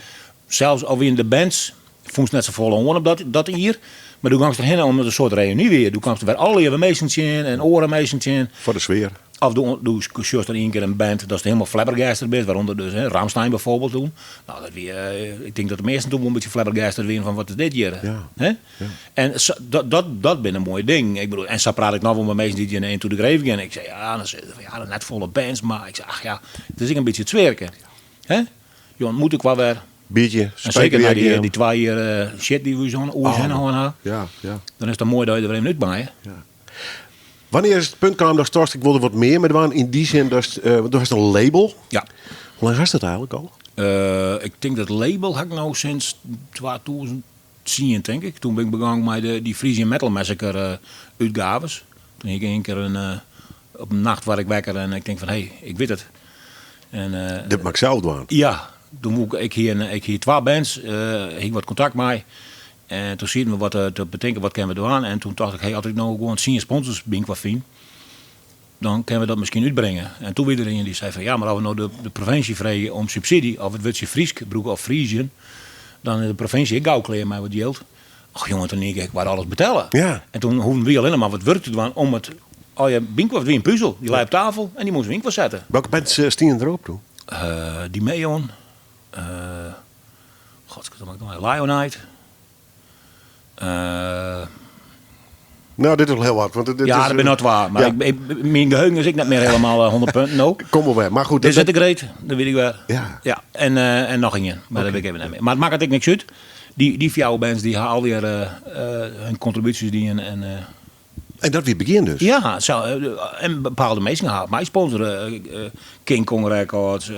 [SPEAKER 4] sels al wienen de bands, fûnst net safolle oan op dat, dat jier. Mar doe gongst derhinne omdat it in soart reüny wie. Doe kaamst der wer allegear minsken tsjin en oare minsken tsjin.
[SPEAKER 3] Foar de sfear.
[SPEAKER 4] Of doe, doe sjochst dan ien kear in band datst helemaal flabbergasted bist, wêrûnder dus hè, Rammstein bijvoorbeeld toen. Nou, dat wie, ik tink dat de measten toen wol in bytsje flabbergasted wienen fan wat is dit hjir?
[SPEAKER 3] Ja.
[SPEAKER 4] Hè?
[SPEAKER 3] Ja.
[SPEAKER 4] En sa, dat, dat, dat binne moaie dingen. Ik bedoel, en sa praat ik noch wol mei minsken dy't hjir Into the Grave gean. Ik sei, ja, dan sizze se fan, ja, net folle bands, mar ik sei, ach ja, it is ek in bytsje it sfearke. Hè? Je ontmoet elkoar wer.
[SPEAKER 3] Biertje,
[SPEAKER 4] En seker nei dy, dy twa jier shit dy't we ús oan, oer ús hinne hân ha.
[SPEAKER 3] Ja, ja.
[SPEAKER 4] Dan is it dan moai dat je der wer even út meie.
[SPEAKER 3] Ja. Wannear is it punt kaam datst tochtst, ik wol der wat mear mei dwaan? Yn dy sin datst, want do hast in label.
[SPEAKER 4] Ja.
[SPEAKER 3] Hoe lang hast dat eigenlik al?
[SPEAKER 4] Ik tink dat label ha ik no sinds 2010, tink ik. Toen bin ik begûn mei de, dy Frisian Metal Massacre útgaves. Toen hie ik ien kear in, op in nacht waard ik wekker en ik tink fan, hé, ik wit it. En,
[SPEAKER 3] Dit moat ik sels dwaan.
[SPEAKER 4] Ja, toen woe ik, ik hie in, ik hie twa bands, hie ik wat kontakt mei. En toen sieten we wat te betinken, wat kinne we dwaan? En toen tocht ik, hé, as ik no gewoan tsien sponsors byinoar fyn, dan kinne we dat miskien útbringe. En toen wie der ien dy sei fan, ja, mar as we no de, de provinsje freegje om subsydzje, of it wurdsje Frysk brûke of Frisian, dan is de provinsje ek gau klear mei wat jild. Och jonge, toen ik waard alles betelle.
[SPEAKER 3] Ja.
[SPEAKER 4] En toen hoegden wy allinnich mar wat wurk te dwaan om it, oh ja, byinoar, it wie in puzel. Dy lei op tafel en dy moasten we ynkoar sette.
[SPEAKER 3] Welke bands stienen derop toen?
[SPEAKER 4] Die Meon, godskatomme, Lionite.
[SPEAKER 3] Nou, dit is wel heel wat. Want dit
[SPEAKER 4] ja,
[SPEAKER 3] is,
[SPEAKER 4] dat binne noch twa. Mar
[SPEAKER 3] ja.
[SPEAKER 4] ik, ik, myn geheugen is ek net mear hielendal 100 punten no.
[SPEAKER 3] Kom wol wer. Mar goed.
[SPEAKER 4] Dit is de Great, dat wit ik wer.
[SPEAKER 3] Ja.
[SPEAKER 4] Ja, en, en noch ien, mar dat wit ik even net mear. Mar it makket ek niks út. Dy, dy fjouwer bands dy ha allegear hun kontribúsjes dien. En,
[SPEAKER 3] En dat wie it begjin dus?
[SPEAKER 4] Ja, sa, en bepaalde minsken ha my sponsore. King Kong Records,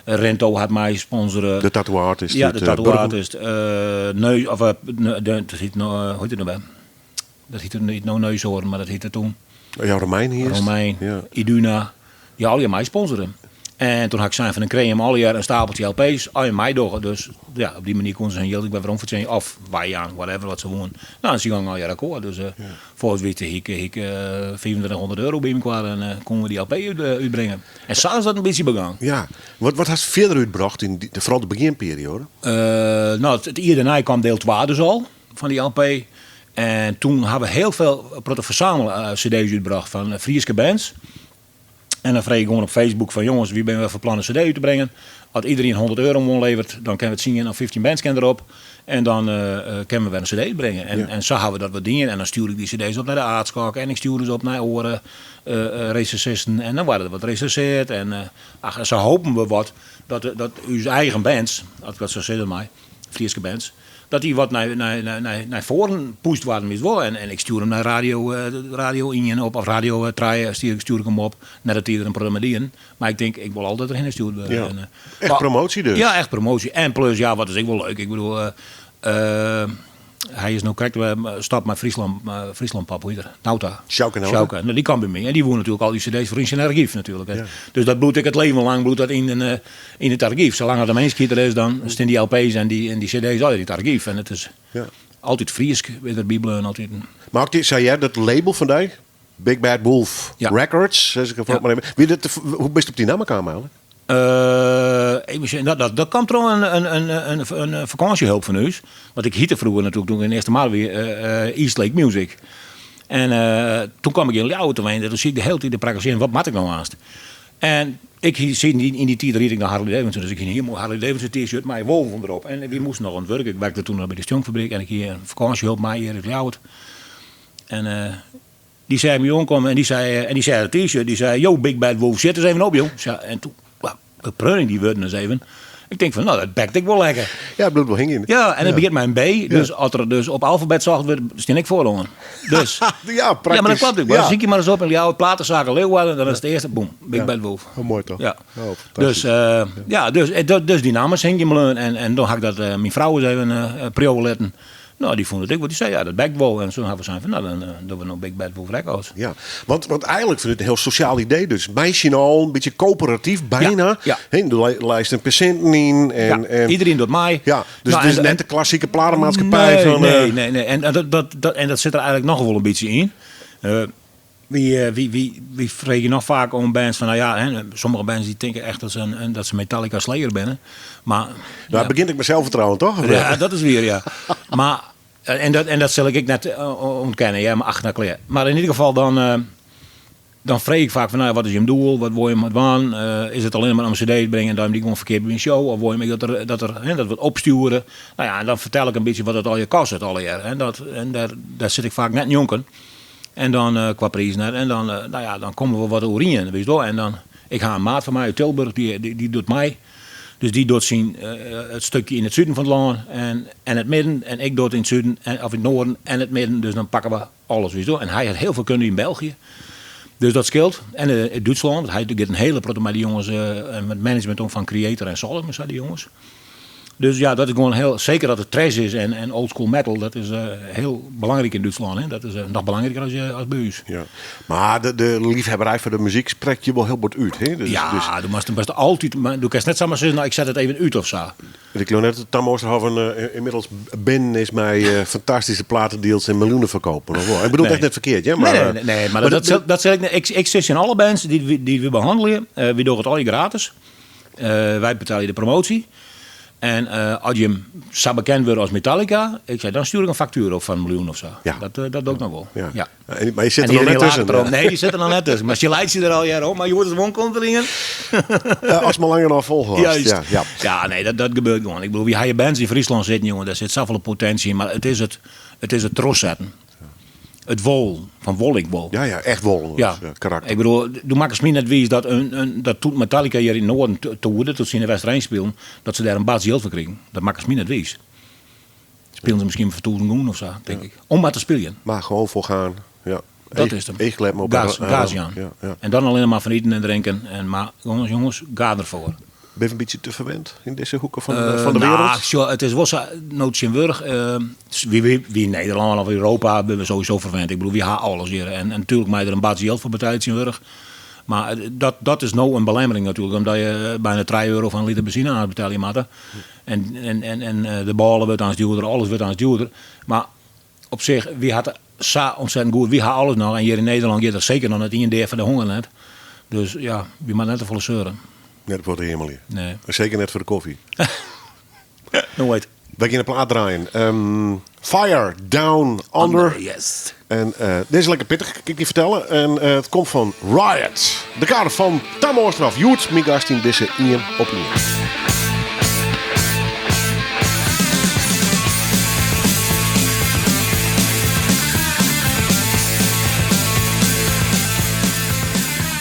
[SPEAKER 4] Rinto hat my sponsore.
[SPEAKER 3] De tattoo artist.
[SPEAKER 4] Ja, de tattoo artist. Neus, of, de, dat hiet no, hoe hiet it no wer? Dat hiette net no Neushoorn, mar dat hiette toen.
[SPEAKER 3] Ja, Romein hier.
[SPEAKER 4] Romein,
[SPEAKER 3] ja.
[SPEAKER 4] Iduna. Dy allegear my sponsore. En toen ha ik sein fan dan krije jim allegear in stapeltsje LP's, as jim meidogge. Dus ja, op dy manier koenen se hun jild ek wer werom fertsjinje. Of wy jaan, whatever, wat se woenen. Nou, en se gongen allegear akkoard. Dus foar it wite hie ik, hie ik 2500 euro by mekoar en koenen we dy LP útbringe. En sa is dat in bytsje begûn.
[SPEAKER 3] Ja, wat, wat hast fierder útbrocht yn dy, foaral de begjinperioade?
[SPEAKER 4] No, it jier dêrnei kaam deel 2 dus al fan dy LP. En toen ha we hiel folle in protte fersamel-cd's útbrocht fan Fryske bands. En dan frege ik gewoan op Facebook fan jonges, wy binne wer fan plan in cd út te bringen. As iederien 100 euro oanleveret, dan kinne we tsien of 15 bands kinne derop. En dan kinne we wer in cd útbringe. En, en sa ha we dat wat dien. En dan stjoerde ik dy cd's op nei de Aardskok en ik stjoerde se op nei oare resensisten. En dan waard der wat resenseard. En ach, sa hopen we wat dat, dat ús eigen bands, as ik dat sa sizze mei, Fryske bands, dat dy wat nei, nei, nei, nei foaren pusht waarden, witst wol. En, en ik stjoer him nei radio, radio ien op, of radio trije stjoer, stjoer ik him op. Net dat dy der in protte mei dienen, mar ik tink, ik wol altyd derhinne stjoerd wurde.
[SPEAKER 3] Ja.
[SPEAKER 4] En,
[SPEAKER 3] Echt
[SPEAKER 4] mar-
[SPEAKER 3] promotie dus.
[SPEAKER 4] Ja, echt promotie. En plus, ja, wat is ek wol leuk. Ik bedoel, hy is no krekt stoppe mei Friesland, Friesland Pap, hoe hiet er? Nauta.
[SPEAKER 3] Sjouke Nauta.
[SPEAKER 4] Sjouke. Nou, dy kaam by my en dy woe natuerlik al dy cd's foar yn syn argyf natuerlik.
[SPEAKER 3] Ja.
[SPEAKER 4] Dus dat bliuwt ek it leven lang bliuwt dat yn, yn it argyf. Salang dat de minskheid der is, dan stean dy LP's en dy, en dy cd's altyd yn it argyf. En it is
[SPEAKER 3] Ja.
[SPEAKER 4] altyd Frysk, is der by bleaun altyd.
[SPEAKER 3] Mar ek sei hear, dat label fan dy, Big Bad Wolf
[SPEAKER 4] Ja.
[SPEAKER 3] Records, sis ik
[SPEAKER 4] Ja.
[SPEAKER 3] mar even. Wie dat, hoe bist op dy namme kaam eigenlik?
[SPEAKER 4] Even sjen, dat, dat, dat kaam troch in, in, in, in, in fakânsjehulp fan ús. Want ik hiette froeger natuerlik, toen ik yn Eastermar wie, East Lake Music. En toen kwam ik yn Ljouwert te wenjen, toen siet ik de hiele tiid te prakkesearjen, wat moat ik no aanst? En ik hie, siet yn dy, yn dy tiid ried ik noch Harley Davidson, dus ik hie in hiel moai Harley Davidson T-shirt mei wolven derop. En wy moasten noch oan it wurk, ik werkte toen noch by de stjonkfabryk en ik hie in fakânsjehulp mei hjir út Ljouwert. En dy seach my oankommen en dy sei, en dy seach dat T-shirt, dy sei, yo Big Bad Wolf, sit ris even op joh. Sa, en toen, well, bepreau ik dy wurden ris even. Ik tink fan, no dat bekt ek wol lekker.
[SPEAKER 3] Ja, it bliuwt wol hingjen.
[SPEAKER 4] Ja, en it begjint mei in B, dus as der dus op alfabet socht wurdt, stean ik foaroan. Dus.
[SPEAKER 3] Ja, praktysk.
[SPEAKER 4] Ja, mar dat klopt ek.
[SPEAKER 3] Ja.
[SPEAKER 4] Sykje mar ris op yn Ljouwert, platensaken Leeuwarden, dan is it earste, boem, Big
[SPEAKER 3] Ja.
[SPEAKER 4] Bad Wolf.
[SPEAKER 3] Oh, moai toch?
[SPEAKER 4] Ja.
[SPEAKER 3] Oh, fantastysk.
[SPEAKER 4] Dus, ja, dus, dus dy namme is hingjen bleaun en, en dan ha ik dat myn frou ris even priuwe litten. No, dy fûn it ek wol. Dy sei, ja, dat bekt wol. En toen hawwe we sein fan, no, dan dogge we no Big Bad Wolf Records.
[SPEAKER 3] Ja, want eigenlik fyn ik it in hiel sosjaal idee dus. Mei syn allen, in bytsje koöperatyf byna.
[SPEAKER 4] Ja, ja.
[SPEAKER 3] Hè, do leist in persinten yn. En,
[SPEAKER 4] Ja,
[SPEAKER 3] en,
[SPEAKER 4] iedereen docht mei.
[SPEAKER 3] Ja, dus
[SPEAKER 4] Nou,
[SPEAKER 3] het is
[SPEAKER 4] en-
[SPEAKER 3] net de klassieke platenmaatschappij
[SPEAKER 4] Nee,
[SPEAKER 3] van...
[SPEAKER 4] nee, nee, nee. En dat sit der eigenlik noch wol in bytsje yn. Wy freegje noch faak oan bands fan, no ja, hè, sommige bands dy tinke echt dat se, een, dat se Metallica Slayer binne. Mar,
[SPEAKER 3] Nou, het begjint ek mei selfvertrouwen, toch?
[SPEAKER 4] Ja, dat is wier, ja. Mar, en dat sil ik ek net ûntkenne, ja, mar ach, no klear. Mar yn ieder gefal dan, dan freegje ik faak fan, no ja, wat is jim doel, wat wolle jim dwaan? Is it allinne mar om in cd te bringen en dan dy gewoan ferkeapje by in show? Of wolle jim ek dat der, dat der, hè, dat we it opstjoere? No ja, en dan fertel ik in bytsje wat it allegear kostet allegear. En dat, en dêr, dêr sit ik faak net njonken. En dan kwa priis net. En dan, no ja, dan komme we wat oerien, witst wol. En dan, ik ha in maat fan my út Tilburg, dy docht mei. Dus dy docht syn, it stukje yn it suden fan it lân en it midden. En ik doch it yn it suden, of yn it noarden en it midden. Dus dan pakke we alles, witst wol. En hy hat hiel folle kunde yn België. Dus dat skeelt. En yn Dútslân, want hy giet in hiele protte mei dy jonges, en it management om fan Kreator en Solid en sa, dy jonges. Dus ja, dat is gewoan hiel, seker dat it thrash is en old school metal, dat is hiel belangryk yn Dútslân. Hè? Dat is noch belangriker as by ús.
[SPEAKER 3] Ja. Mar de liefhebberij foar de muzyk sprekt je wol hiel bot út. Hè? Dus,
[SPEAKER 4] ja,
[SPEAKER 3] dus
[SPEAKER 4] do moatst altyd, mar do kinst net samar sizzen, no, ik set it even út of sa.
[SPEAKER 3] Ik leau net dat Tam Oosterhof ynmiddels binnen is mei fantastyske platendeals en miljoenen ferkopen. Of wol? Ik bedoel
[SPEAKER 4] Nee.
[SPEAKER 3] echt net ferkeard, hè? Mar,
[SPEAKER 4] Nee, nee, nee, nee, mar
[SPEAKER 3] maar
[SPEAKER 4] dat sil ik net. Ik sis tsjin alle bands dy't we behannelje, wy dogge it allegear gratis. Wy betelje de promotie. En as jim sa bekend wurde as Metallica, ik sei, dan stjoer ik in faktuer op fan in miljoen of sa.
[SPEAKER 3] Ja.
[SPEAKER 4] Dat doch ik noch wol.
[SPEAKER 3] Ja.
[SPEAKER 4] Ja.
[SPEAKER 3] En, mar je sitte
[SPEAKER 4] En
[SPEAKER 3] der noch net
[SPEAKER 4] iedereen
[SPEAKER 3] tusken.
[SPEAKER 4] lacht erom. Nee, dy sit der noch net tusken. Mar se laitsje der allegear om. Mar hjoed is wol komt der ien.
[SPEAKER 3] As mar langer noch folge
[SPEAKER 4] Juist.
[SPEAKER 3] Ja, ja.
[SPEAKER 4] Ja, nee, dat gebeurt gewoan. Ik bedoel, wy ha hjir bands yn Fryslân sitten, jonge, dêr sit safolle potinsje yn, mar it is it trochsetten. It wol, fan wol ik wol.
[SPEAKER 3] Ja, ja, echt wol.
[SPEAKER 4] Ja.
[SPEAKER 3] Dus, karakter.
[SPEAKER 4] Ik bedoel, do makkest my net wiis dat, een, dat toen Metallica hjir yn it Noarden toerde, toen se yn de Westereen spilen, dat se dêr in bats jild foar krigen. Dat makkest my net wiis. Spilen se miskien foar 1000 gûne of sa, tink ik. Om mar te spyljen.
[SPEAKER 3] Mar gewoan foar gean. Ja.
[SPEAKER 4] Dat is 'm.
[SPEAKER 3] Eachkleppen op.
[SPEAKER 4] Gas, gas jaan.
[SPEAKER 3] Ja, ja.
[SPEAKER 4] En dan allinne mar fan iten en drinken. En, mar jonges, jonges, ga derfoar.
[SPEAKER 3] Ben je in bytsje te ferwend yn dizze hoeke fan de
[SPEAKER 4] Nou,
[SPEAKER 3] wereld?
[SPEAKER 4] sjoch, it is wol sa, no tsjintwurdich, wy, wy yn Nederlân of Europa binne we sowieso ferwend. Ik bedoel, wy ha alles hjir. En natuerlik mei der in bats jild foar betelje tsjintwurdich. Mar dat is no in belemmering natuerlik, omdat je byna trije euro foar in liter benzine aanst betelje moatte. En de bôle wurdt aanst djoerder, alles wurdt aanst djoerder. Mar op sich, wy ha it sa ontzettend goed. Wy ha alles noch en hjir yn Nederlân giet der seker noch net ien dea fan de honger net. Dus ja, wy moatte net te folle seuren.
[SPEAKER 3] Net foar de himmelje.
[SPEAKER 4] Nee.
[SPEAKER 3] En seker net foar de kofje.
[SPEAKER 4] Noait.
[SPEAKER 3] Wy gean in plaat draaien. Fire Down Under.
[SPEAKER 4] Under, yes.
[SPEAKER 3] En dit is lekker pittich, kin ik dy fertelle. En it komt fan Riot. De kar fan Tam Oosterhof. Hjoed myn gast yn dizze ien op ien.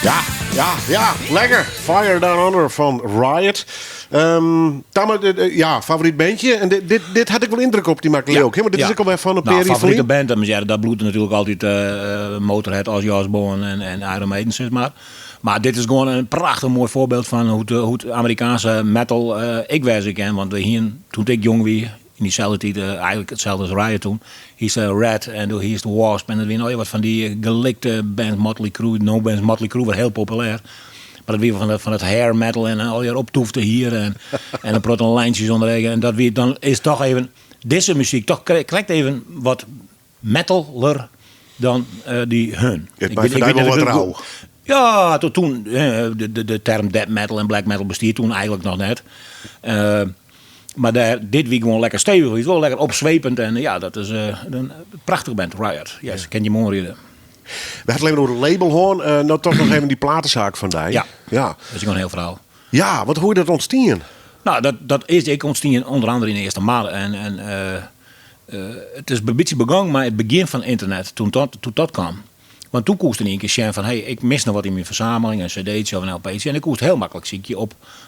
[SPEAKER 3] Ja, ja, ja, lekker. Fire Down Under fan Riot. Tamme, ja, favoryt bandje. En dit, dit hat ek wol yndruk op dy makke
[SPEAKER 4] Ja,
[SPEAKER 3] ook. Hè? Want dit is
[SPEAKER 4] ja.
[SPEAKER 3] ek alwer fan in
[SPEAKER 4] Nou,
[SPEAKER 3] pear jier
[SPEAKER 4] favorite
[SPEAKER 3] ferlyn.
[SPEAKER 4] band, dat moet zeggen, dat bliuwt natuerlik altyd Motorhead, Ozzy Osbourne en Iron Maiden, sis mar. Mar dit is gewoan in prachtich moai foarbyld fan hoe't Amerikaanske metal ek wêze kin. Want we hienen, toen ik jong wie, yn dyselde tiid, eigenlik itselde as Riot toen, hiest Ratt en doe hiest Wasp en dat wienen allegear wat fan dy gelikte bands, Motley Crue, no bands, Motley Crue waard hiel populêr. Mar dat wie fan dat hair metal en allegear optoefde hier en in protte lijntsjes ûnder eagen. En dat wie, dan is toch even dizze muzyk toch krekt even wat metaler dan dy hun.
[SPEAKER 3] It
[SPEAKER 4] Ik
[SPEAKER 3] mei
[SPEAKER 4] wit
[SPEAKER 3] foar dy
[SPEAKER 4] net
[SPEAKER 3] wol
[SPEAKER 4] of
[SPEAKER 3] wat
[SPEAKER 4] ik
[SPEAKER 3] rau.
[SPEAKER 4] Ja, tot toen, de term death metal en black metal bestie toen eigenlik noch net. Mar dêr, dit wie gewoan lekker stevich, wie wol lekker opswepend en ja, dat is in prachtich band, Riot. Yes, kin jim oanriede.
[SPEAKER 3] We ha it even oer it label hân. No toch noch even dy platesaak fan dy.
[SPEAKER 4] Ja.
[SPEAKER 3] Ja.
[SPEAKER 4] Dat is gewoan in hiel ferhaal.
[SPEAKER 3] Ja, want hoe is dat ûntstien?
[SPEAKER 4] Nou, dat is ek ûntstien ûnder andere yn Eastermar. En it is in bytsje begûn mei it begjin fan ynternet, toen dat kaam. Want toen koest yn ien kear sjen fan, hey, ik mis noch wat yn myn fersameling, in cd'tsje of in lp'tsje. En ik koest hiel maklik sykje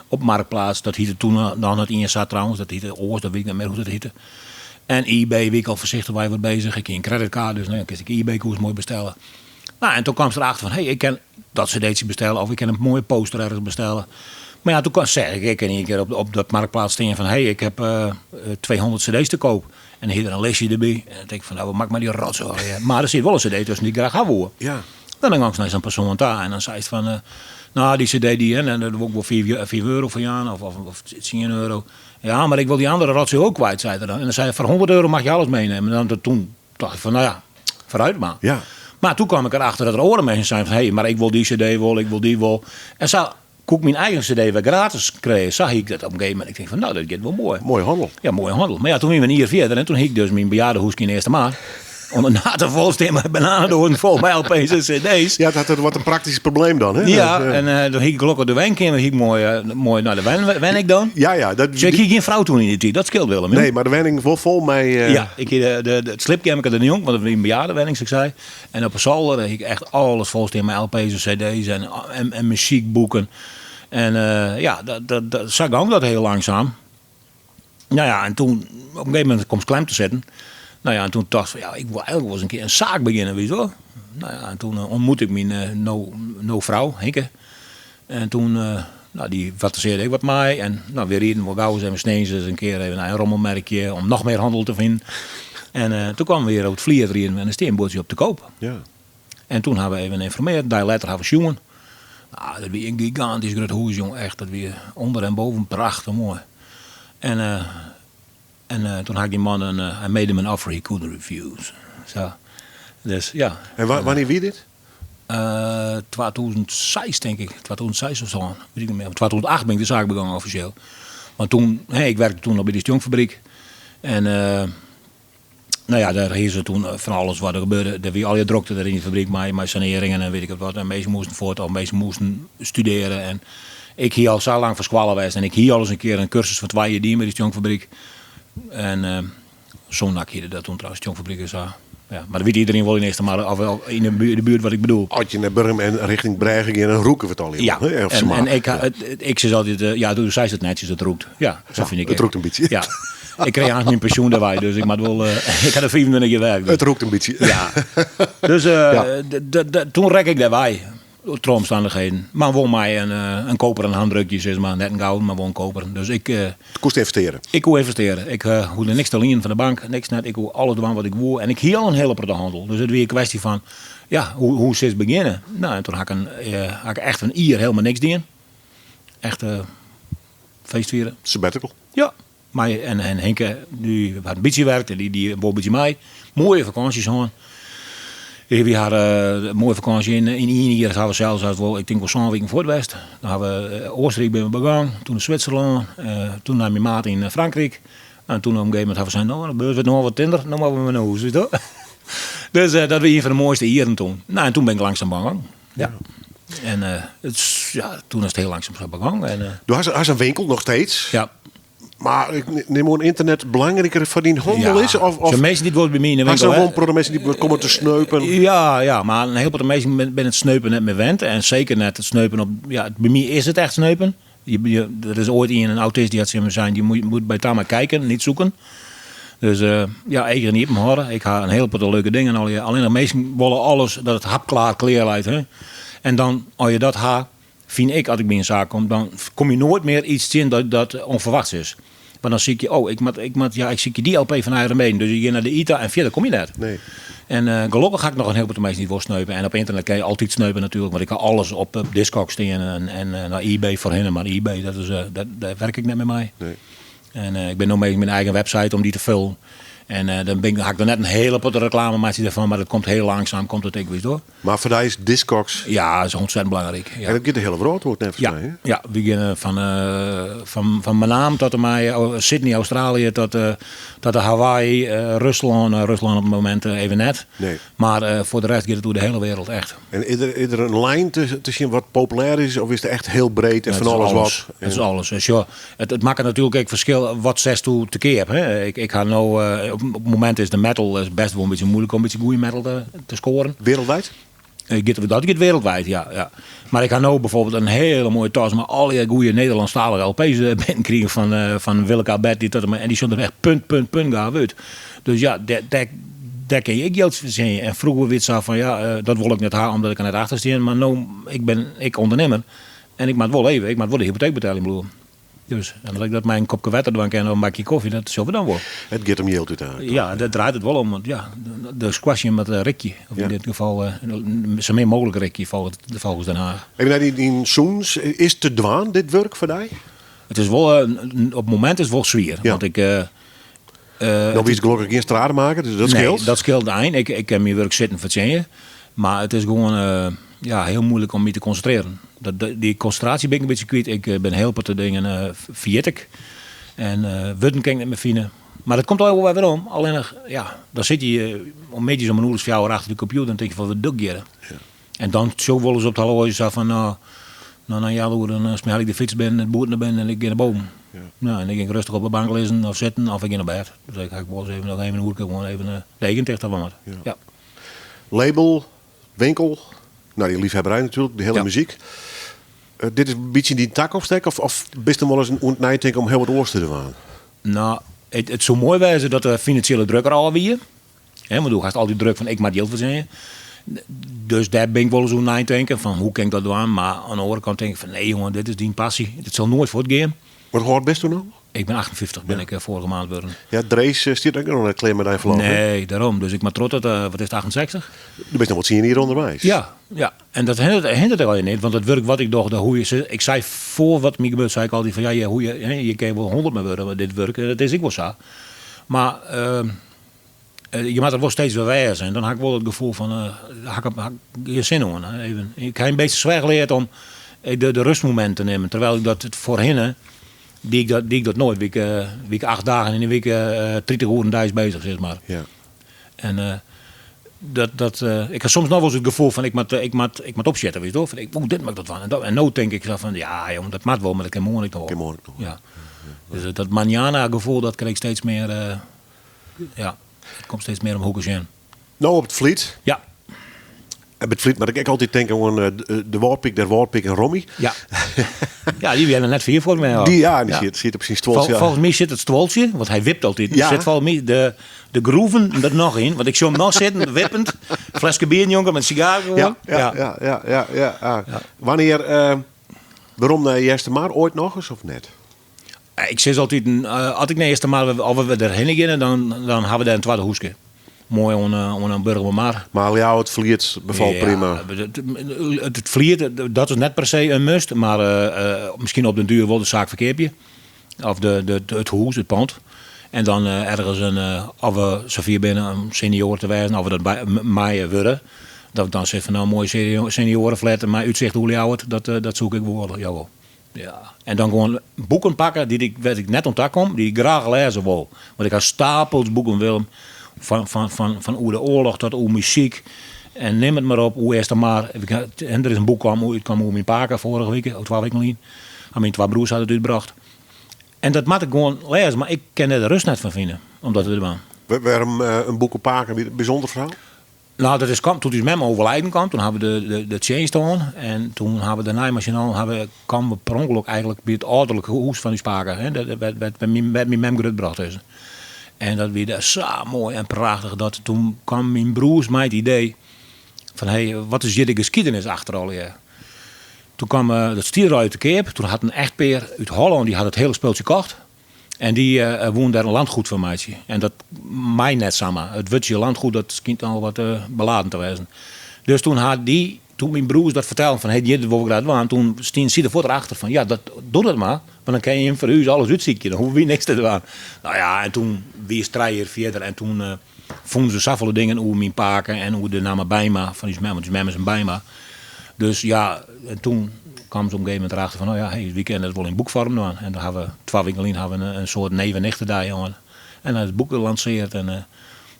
[SPEAKER 4] op Marktplaats. Dat hiette toen noch net iens sa trouwens, dat hiette oars, dat wit ik net mear hoe't dat hiette. En eBay wie ik al foarsichtich mei wat bezich. Ik hie in creditcard, dus dan kinst ek eBay koest moai bestelle. Nou, en toen kwam ze erachter van, hey, ik kin dat cd'tsje bestelle of ik kin in moaie poster ergens bestelle. Mar ja, toen kwam, seach ik ek yn ien kear op dat Marktplaats stean fan, hey, ik ha 200 cd's te koop. En dan hie er in listje derby. En dan tink ik fan, nou, wat moat ik mei dy rotzooi? Mar der siet wol in cd tusken dy't ik graach ha woe.
[SPEAKER 3] Ja.
[SPEAKER 4] Dan gong ik nei sa'n persoan ta en dan seist fan, eh, nou, dy cd dy, en daar wol ik wol 5 euro foar jaan of, of, of 10 euro. Ja, maar ik wil die andere rotzooi ook kwijt, zei hij dan. En dan zei hij, voor 100 euro mag je alles meenemen. En dan, toen dacht ik van, nou ja, vooruit maar.
[SPEAKER 3] Ja.
[SPEAKER 4] Maar toen kwam ik erachter dat er andere mensen zijn van, hé, hey, maar ik wil die cd wel, ik wil die wel. En zo kon ik mijn eigen cd weer gratis krijgen. Zag ik dat op een gegeven moment. Ik denk van, nou, dat gaat wel mooi.
[SPEAKER 3] Mooie handel.
[SPEAKER 4] Ja, mooie handel. Maar ja, toen gingen we hier verder en toen hing ik dus mijn bejaardenhoesje in eerste maand. Om na te volstaan met bananendoorn vol met LP's en cd's.
[SPEAKER 3] Ja, dat had wat een praktisch probleem dan, hè?
[SPEAKER 4] Ja, en uh, toen hing ik gelukkig de wijnkamer, hing ik mooi, uh, mooi naar de wijn, wen ik dan.
[SPEAKER 3] Ja, ja.
[SPEAKER 4] Dat, dus ik die... geen vrouw toen in die tijd, dat scheelt Willem.
[SPEAKER 3] Nee, maar de wenning vol, vol mee. Uh...
[SPEAKER 4] Ja, ik de, de, de, het slipkamer de jong, want het was een bejaardenwenning, zoals ik zei. En op een zolder hing ik echt alles vol staan met LP's en cd's en, en, en muziekboeken. En ja, dat, dat, dat, zo ging dat heel langzaam. Nou ja, en toen, op een gegeven moment komt klem te zitten. Nou ja, en toen dacht ik van, ja, ik wil eigenlijk wel eens een keer een zaak beginnen, weet je wel. Nou ja, en toen uh, ontmoette ik mijn uh, no, no vrouw, Henke. En toen, uh, nou, die fantaseerde ik wat mij. En nou, we reden wel gauw eens even sneens eens een keer even naar een rommelmerkje om nog meer handel te vinden. En toen kwamen we weer op het Vliet reden en een steenbordje op te koop.
[SPEAKER 3] Ja.
[SPEAKER 4] En toen hebben we even geïnformeerd. Daar later hebben we jongen. Nou, dat was een gigantisch groot huis, jong. Echt, dat was onder en boven prachtig mooi. En, uh, en uh, toen had ik die man een, uh, I made him an offer he couldn't refuse. Zo. Dus ja.
[SPEAKER 3] En wanneer wie dit?
[SPEAKER 4] 2006 denk ik. 2006 of zo. Weet ik niet meer. 2008 ben ik de zaak begonnen officieel. Want toen, hey, ik werkte toen nog bij de stjonkfabriek. En nou ja, daar is er toen van alles wat er gebeurde. Er wie al je drukte er in de fabriek met, met saneringen en weet ik het wat. En mensen moesten voort of mensen moesten studeren. En ik hier al zo lang voor squallen geweest. En ik hier al eens een keer een cursus van twee jaar bij de stjonkfabriek. En uh, zo'n nak hier dat toen trouwens, stjonkfabriek is ja. Maar dat weet iedereen wel in eerste maar of in de buurt, de buurt wat ik bedoel.
[SPEAKER 3] Als je naar Burm en richting Bregen en Roeken vertel je.
[SPEAKER 4] Ja, en, en ik, het, ik zeg altijd, ja, toen zei ze het netjes, het roekt. Ja, zo vind ik.
[SPEAKER 3] Het roekt een beetje.
[SPEAKER 4] Ja. Ik kreeg eigenlijk mijn pensioen daarbij, dus ik, maar wel, uh, ik had er 25 jaar werk. Dus.
[SPEAKER 3] Het roekt een beetje.
[SPEAKER 4] Ja. Dus uh, ja. toen rek ik daarbij. Door omstandigheden. Maar won mij een, een koperen handdrukje, zeg maar. Net een gouden, maar won koperen. Dus ik...
[SPEAKER 3] Het kost investeren.
[SPEAKER 4] Ik kon investeren. Ik uh, hoefde niks te lenen van de bank. Niks net. Ik hoef alles doen wat ik wil. En ik hier al een hele de handel. Dus het weer een kwestie van, ja, hoe, hoe ze beginnen. Nou, en toen had ik, een, had ik echt een ier helemaal niks doen. Echt feestvieren.
[SPEAKER 3] Sabbatical.
[SPEAKER 4] Ja. Maar, en, en Henke, die had een beetje werkte, die, die een beetje mij. Mooie vakanties gewoon. We hadden een mooie vakantie in, in hier. Dat hadden we zelfs uit, wel, ik denk wel zo'n week voor het West. Dan hebben we Oostenrijk ben we begonnen, toen naar Zwitserland, uh, toen naar mijn maat in Frankrijk. En toen op een gegeven moment hebben we gezegd, nou, de beurs werd nog wat tinder, nou maar we naar huis, weet je Dus uh, dat was een van de mooiste jaren toen. Nou, en toen ben ik langzaam begonnen. Ja. En uh, het, ja, toen is het heel langzaam begonnen. En, uh,
[SPEAKER 3] du hast, hast een winkel nog steeds?
[SPEAKER 4] Ja.
[SPEAKER 3] Maar ik neem aan internet belangrijker voor die handel
[SPEAKER 4] ja.
[SPEAKER 3] is? Of, of
[SPEAKER 4] de mensen die het bij mij in de winkel.
[SPEAKER 3] Zijn gewoon de mensen die komen te sneupen?
[SPEAKER 4] Ja, ja, maar een heleboel mensen ben, ben het sneupen net meer wend. En zeker net het sneupen op. Ja, bij mij is het echt sneupen. Je, je, er is ooit een, een autist die had zijn, die moet, moet bij Tama kijken, niet zoeken. Dus uh, ja, ik niet op me Ik ga een heleboel leuke dingen. Alleen de meesten willen alles dat het hapklaar kleer lijkt. Hè. En dan, als je dat haalt, vind ik, als ik bij een zaak kom, dan kom je nooit meer iets zien dat, dat onverwachts is. Maar dan zie ik je, oh, ik, moet, ik, moet, ja, ik zie je die LP van Iron Maiden. Dus je gaat naar de ITA en verder kom je net.
[SPEAKER 3] Nee.
[SPEAKER 4] En uh, gelukkig ga ik nog een heleboel mensen niet voor sneupen. En op internet kan je altijd sneupen natuurlijk. Want ik kan alles op, op Discogs staan en, en uh, naar eBay voor hen. Maar eBay, dat is, uh, dat, daar werk ik net met mij.
[SPEAKER 3] Nee.
[SPEAKER 4] En ik ben nog mee met mijn eigen website om die te vullen. En uh, dan ben ik, had ik er net een hele pot reclame maakje ervan, maar dat komt heel langzaam, komt het ik weer door.
[SPEAKER 3] Maar voor mij is Discogs...
[SPEAKER 4] Ja, dat is ontzettend belangrijk. Ja.
[SPEAKER 3] En dat gaat de hele wereld wordt net
[SPEAKER 4] ja,
[SPEAKER 3] mij, hè?
[SPEAKER 4] Ja, we beginnen van, uh, van, van Manaam tot en met Sydney, Australië, tot, uh, tot de Hawaii, Rusland, Rusland op het moment even net.
[SPEAKER 3] Nee.
[SPEAKER 4] Maar voor de rest gaat het door de hele wereld echt.
[SPEAKER 3] En is er, is er een lijn tussen, tussen wat populair is, of is het echt heel breed en van alles,
[SPEAKER 4] alles,
[SPEAKER 3] wat?
[SPEAKER 4] Het is alles. Dus, ja, het, het maakt natuurlijk ook verschil wat zes toe te keer. Hè. Ik, ik ga nou, op, op het moment is de metal is best wel een beetje moeilijk om een beetje goede metal te, te scoren.
[SPEAKER 3] Wereldwijd?
[SPEAKER 4] Dat gaat wereldwijd, ja, ja. Maar ik ga nou bijvoorbeeld een hele mooie tas met alle goede Nederlandstalige LP's binnenkrijgen van, uh, van Willeke Albert. Die tot en, en die zullen er echt punt, punt, punt gaan uit. Dus ja, daar, daar kan ik geld verzinnen. En vroeger werd zo van, ja, uh, dat wil ik net halen omdat ik er net achter sta. Maar nou, ik ben ik ondernemer en ik maak wel even, ik maak wel de hypotheekbetaling bedoel. Dus, en as ik dat mei in kopke wetter dwaan kin of in bakje kofje, dat sjogge we dan wol.
[SPEAKER 3] It giet om jild úteinlik.
[SPEAKER 4] Ja, dêr draait it wol om. Want ja, de squashen moat rikje. Of yn dit gefal sa min mooglik rikje folgens Den Haag.
[SPEAKER 3] Even nei dyn sûnens. Is it te dwaan, dit wurk foar dy?
[SPEAKER 4] It is wol, op it momint is it wol swier. Want ik.
[SPEAKER 3] No bist gelokkich gjin strademaker, dus dat skeelt.
[SPEAKER 4] Nee, dat skeelt ein. Ik kin myn wurk sitten fertsjinje. Mar it is gewoan ja, hiel muoilik om my te konsintrearjen. Dy konsintraasje bin ik in bytsje kwyt. Ik bin hiel protte dingen ferjit ik. En wurden kin ik net mear fine. Mar dat komt allegear wol wer werom. Allinnich, ja, dan sitte je om middeis om in oere as fjouwer achter de kompjûter en tink je fan wat doch ik hjir? En dan sjoch ik wolris op it horloazje sa fan no, no nei in healoere dan smyt ik de fyts binnen, it boerd nei binnen en ik gean nei boven. Ja. En ik gean rêstich op de bank lizzen of sitten of ik gean op bêd. Dus ik ha wolris even noch even in oerke gewoan even de eagen ticht hawwe moat. Ja.
[SPEAKER 3] Label, winkel, nou dy liefhebberij natuerlik, de hiele muzyk. Dit is in bytsje dyn takomst ek of, of bist der wolris oan it neitinken om hiel wat oars te dwaan?
[SPEAKER 4] No, it, it soe moai wêze dat de finansjele druk der ôf wie. Hè, want do hast altyd druk fan ik moat jild fertsjinje. Dus dêr bin ik wolris oer neitinken fan hoe kin ik dat dwaan. Mar oan de oare kant tink ik fan nee jongen, dit is dyn passy. Dit sil noait fuortgean.
[SPEAKER 3] Wat hoe âld bist do no?
[SPEAKER 4] Ik bin 58, bin ik foarige maand wurden.
[SPEAKER 3] Ja, Drees stiet ek noch net klear mei dyn ferlof.
[SPEAKER 4] Nee, dêrom. Dus ik moat troch tot, wat is it, 68?
[SPEAKER 3] Do bist noch wol tsien jier ûnderweis.
[SPEAKER 4] Ja, ja. En dat hinderet allegear net, want it wurk wat ik doch, de hoe je, ik sei foar wat my gebeurt, sei ik altyd fan ja, je, hoe je, je kinne wol 100 mei wurde, mar dit wurk, dat is ek wol sa. Mar je moatte der wol steeds wer wêze. En dan ha ik wol it gefoel fan, ha ik, ha ik gjin sin oan. Even. Ik ha in bytsje swer leard om de rustmomint te nimmen. Terwijl ik dat foarhinne, die ik dat, die ik dat noait. Wie ik, wie ik 8 dagen yn de wike, 30 oeren deis bezich, sis mar.
[SPEAKER 3] Ja.
[SPEAKER 4] En dat, dat, ik ha soms noch wolris it gefoel fan ik moat, ik moat, ik moat opsjitte, witst wol. Fan ik, oeh, dit moat ik dat dwaan. En, dat, en no tink ik sa fan, ja jong, dat moat wol, mar dat kin moarn ek noch wol.
[SPEAKER 3] Kin moarn ek noch wol.
[SPEAKER 4] Ja. Dus dat mañana gefoel, dat krij ik steeds mear, ja, it komt steeds mear om hoeke sjen.
[SPEAKER 3] No op it Fliet.
[SPEAKER 4] Ja.
[SPEAKER 3] En by it Fliet moat ik ek altyd tinke oan de Wâldpyk, der Wâldpyk en Rommie.
[SPEAKER 4] Ja. Ja, dy wiene net fier foar my ôf.
[SPEAKER 3] Dy, ja, dy siet, siet op syn stuoltsje.
[SPEAKER 4] Folgens my sit it stuoltsje, want hy wipt altyd.
[SPEAKER 3] Ja.
[SPEAKER 4] Sit folgens my de, de groeven der noch yn, want ik sjoch him noch sitten, wippend. Fleske bier njonken met in sigaar gewoan.
[SPEAKER 3] Ja, ja, ja, ja, ja, ja, ja.
[SPEAKER 4] Ja.
[SPEAKER 3] Wannear, werom nei Eastermar oait noch ris of net?
[SPEAKER 4] Ik sis altyd, as ik nei Eastermar, of we derhinne geane, dan, dan ha we dêr in twadde hûske. Moai oan, oan in Burgumermar.
[SPEAKER 3] Mar Ljouwert, Fliet befalt
[SPEAKER 4] Ja,
[SPEAKER 3] prima.
[SPEAKER 4] it, it Fliet, dat is net per se in must, mar miskien op den duer wol de saak ferkeapje. Of de, de, it hûs, it pand. En dan ergens in, of we safier binne om senioar te wêzen, of we dat by, meie wurde. Dat ik dan sis fan nou, in moaie senioareflat mei útsicht oer Ljouwert, dat, dat soe ik ek wol wolle, jawol. Ja, en dan gewoan boeken pakke dy't ik, wêr't ik net oan ta kom, dy't ik graach lêze wol. Want ik ha stapels boeken, Willem, fan, fan, fan, fan oer de oarloch tot oer muzyk. En nim it mar op, oer Eastermar. En der is in boek kwam, útkaam oer myn pake foarige wike, of twa wiken lyn. Ha myn twa broers hat it útbrocht. En dat moat ik gewoan lêze, mar ik kin dêr de rêst net fan fine om dat te dwaan.
[SPEAKER 3] Wêrom in boek oer pake? Wie it in bysûnder ferhaal?
[SPEAKER 4] Nou, dat is kwam, toen ús mem overlijden kwam, toen ha we de, de, de tsjinst hân. En toen ha we dêrnei mei syn allen, ha we, kamen we per ûngelok eigentlik by it âlderlik hûs fan ús pake, hè, dêr, wêr't, wêr't myn, wêr't myn mem grutbrocht is. En dat wie dêr sa moai en prachtich, dat toen kwam myn broers mei it idee fan, hé, wat is hjir de geschiedenis achter allegear? Toen kwam, dat stie der al te keap, toen hat in echtpear út Hollân, dy hat it hiele spultsje kocht. En dy woenen dêr in landgoed fan meitsje. En dat mei net samar. It wurdsje landgoed dat skynt al wat beladen te wêzen. Dus toen ha dy, toen myn broers dat fertelden fan hey, dit wol ik graach dwaan, toen stienen sy der fuort achter fan ja, dat, doch dat mar, want dan kinne jim foar ús alles útsykje, dan hoege wy niks te dwaan. Nou ja, en toen wie it trije jier fierder en toen fûnen se safolle dingen oer myn pake en oer de namme Bijma fan ús mem, want ús mem is in Bijma. Dus ja, en toen kamen se op in gegeven momint derachter fan, oh ja, hey, wy kinne dat wol yn boekfoarm dwaan. En dan ha we twa wiken lyn ha we in soart neven-nichtedei hân. En dan is it boek lansearre en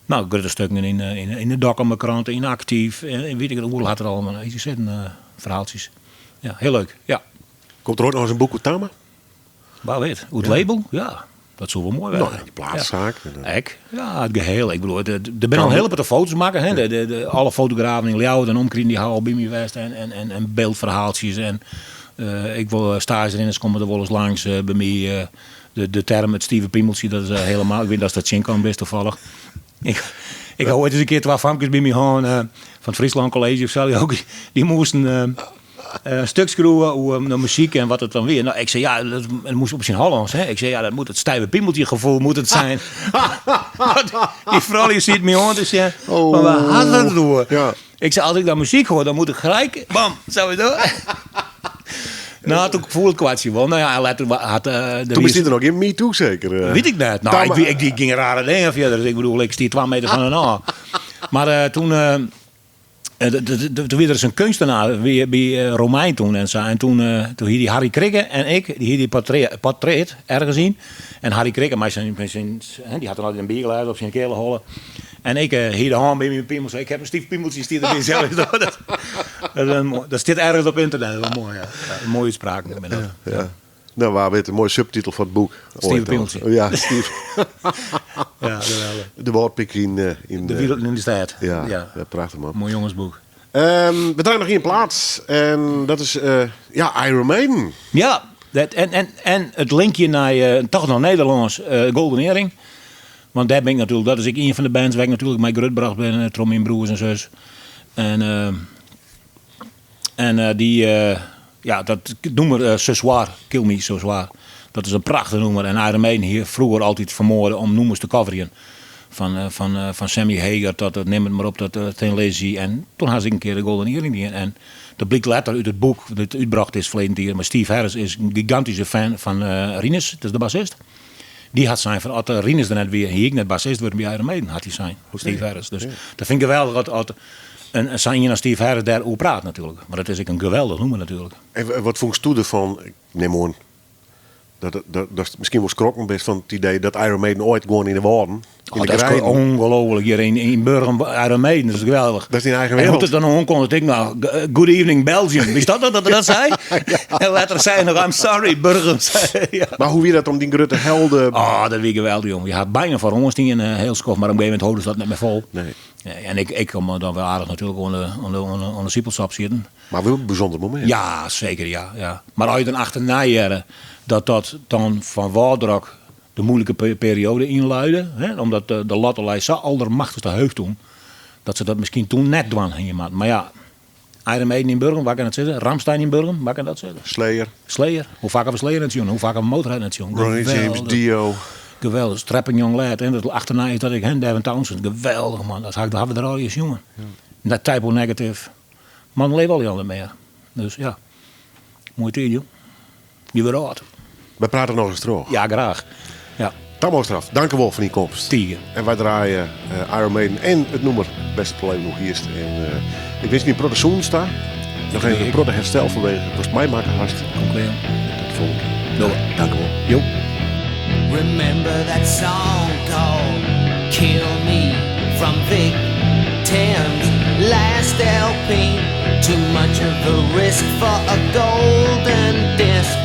[SPEAKER 4] nou, grutte stukken yn, yn, yn de Dokkumer krante, yn Actief, en weet ik it, oeral hat der allemaal iets sitten, ferhaaltsjes. Ja, hiel leuk, ja.
[SPEAKER 3] Komt der oait noch ris in boek oer Tamme?
[SPEAKER 4] Wa wit. Oer it label? Ja, dat soe wol moai wêze.
[SPEAKER 3] Nou, de plaatsaak.
[SPEAKER 4] Ja. Ek. Ja, it geheel. Ik bedoel, der binne al in hiele protte foto's makke. Hè. De, de, de, alle fotografen yn Ljouwert en omkriten dy ha al by my west en, en, en, en byldferhaaltsjes. En uh, ik wol staazjerinners komme der wolris langs uh, by my. Uh, de, de term it stive pimeltsje, dat is helemaal. Ik weet dat dat tsjinkaam bist toevallig. Ik, ik ha oait ris in kear twa famkes by my hân fan it Friesland College of sa. Dy, ook, dy moasten. In stuk skriuwe oer de muzyk en wat it dan wie. No, ik sei, ja, dat moast op syn Hollâns, hè. Ik sei, ja, dat moet het stijve piemeltje gevoel moet het zijn. Die froulju siet my oan te sjen.
[SPEAKER 3] Oh.
[SPEAKER 4] Mar wa hat it oer?
[SPEAKER 3] Ja.
[SPEAKER 4] Ik sei, as ik dan muzyk hoor, dan moet ik gelijk, bam, sowieso. Nou, toen foel it kwartsje wol. Nou ja, en letter hat de
[SPEAKER 3] Toen bestie der noch gjin MeToo seker?
[SPEAKER 4] Wit ik net. Nou, ik die ging rare dingen fierder. Dus ik bedoel, ik stie 2 meter fan in ôf. Mar toen, toen wie der ris in keunstenaar by Romein toen en sa. En toen, toen hie dy Harry Krikke en ik, dy hie dy portret ergens yn. En Harry Krikke mei syn, mei syn, hè, dy hat dan altyd in bierglês op syn keale holle. En ik hie de hân by myn piemel, sei ik heb een stief piemeltje, stiet der by sels. Dat stiet ergens op ynternet, dat is wol moai, ja. Ja, in moaie útspraak binne dat.
[SPEAKER 3] Ja. Nou, wa wit, in moaie subtitel fan it boek.
[SPEAKER 4] Stive piemeltsje.
[SPEAKER 3] Ja, stief.
[SPEAKER 4] Ja, geweldig.
[SPEAKER 3] De Wâldpyk yn
[SPEAKER 4] De Wielen yn de stêd.
[SPEAKER 3] Ja, ja. Prachtich man.
[SPEAKER 4] Moai jongesboek.
[SPEAKER 3] We draaie noch ien plaat en dat is ja, Iron Maiden.
[SPEAKER 4] Ja, dat, en, en, en it linkje nei toch noch Nederlâns, Golden Earring. Want dêr bin ik natuerlik, dat is ek ien fan de bands wêr't ik natuerlik mei grutbrocht bin troch myn broers en sus. En, en dy, ja, dat nûmer Ce Soir, Kill Me Ce Soir, dat is in prachtich nûmer. En Iron Maiden hie froeger altyd fermoarde om nûmers te coverjen. Fan, fan, fan Sammy Hagar tot nim it mar op tot Thin Lizzy. En toen ha se ek in kear de Golden Earring dien. En dat blykt letter út it boek dat útbrocht is ferleden jier. Mar Steve Harris is in gigantyske fan fan Rinus, dat is de bassist. Dy hat sein fan as Rinus der net wie, hie ik net bassist wurden by Iron Maiden, hat hy sein, Steve Harris. Dus dat fyn ik geweldich as, as in, sa'n ien as Steve Harris dêr oer praat natuerlik. Want dat is ek in geweldich nûmer natuerlik.
[SPEAKER 3] En wat fûnst derfan, ik nim oan dat, dat, datst miskien wol skrokken bist fan it idee dat Iron Maiden oait gewoan yn de Wâlden, yn
[SPEAKER 4] Oh,
[SPEAKER 3] de
[SPEAKER 4] dat is
[SPEAKER 3] greiden.
[SPEAKER 4] ongelooflijk hjir yn Burgum, Iron Maiden, dat is geweldig.
[SPEAKER 3] Dat is dyn eigen
[SPEAKER 4] En hoe't
[SPEAKER 3] wereld.
[SPEAKER 4] it dan oankondiget, ik nou, good evening Belgium. Wist dat dat er dat sei? En letter sei hy noch, I'm sorry Burgum. Ja.
[SPEAKER 3] Mar hoe wie dat om dyn grutte helden...
[SPEAKER 4] Oh, dat wie geweldich, jong. Je ha byna foaroan stien, hiel skoft, mar op in gegeven momint holden se dat net mear fol.
[SPEAKER 3] Nee.
[SPEAKER 4] En ik kom dan wol aardich natuerlik oan de sipelsop sitten.
[SPEAKER 3] Mar wol in bysûnder momint.
[SPEAKER 4] Ja, seker, ja, ja. Mar as je dan achternei hearre dat dat dan fan Wâldrock de moeilike periode ynluide, hè, omdat de latte lei sa aldermachtichste heech toen, dat se dat miskien toen net dwaan hiene moatten. Mar ja, Iron Maiden yn Burgum, wa kin dat sizze? Rammstein yn Burgum, wa kin dat sizze?
[SPEAKER 3] Slayer.
[SPEAKER 4] Slayer. Hoe faak hawwe we Slayer net sjoen? Hoe faak hawwe we Motorhead net sjoen?
[SPEAKER 3] Ronnie James
[SPEAKER 4] Geweldich.
[SPEAKER 3] Dio.
[SPEAKER 4] Geweldich. Strapping Young Lad. En dat achternei is dat ik hen, Devin Townsend. Geweldich man. Dat hawwe we der allegear sjoen. Net Type O Negative. Man leeft al net mear. Dus ja, moaie tiid joh. Je wurde âld.
[SPEAKER 3] Wy prate noch ris troch.
[SPEAKER 4] Ja, graach. Ja.
[SPEAKER 3] Tammo Oosterhof, dankewol foar dyn komst.
[SPEAKER 4] Tige.
[SPEAKER 3] En wy draaie Iron Maiden en it nûmer Bêste Probleem Noch Earst. En ik winskje dy in protte sûnens ta. Noch even in protte herstel fanwege watst meimakke hast.
[SPEAKER 4] Komt klear.
[SPEAKER 3] En tot de folgjende kear.
[SPEAKER 4] Dogge we.
[SPEAKER 3] Dankewol.
[SPEAKER 4] Jo.
[SPEAKER 2] Remember that song called Kill Me from Victims Last LP. Too much of a risk for a golden disc.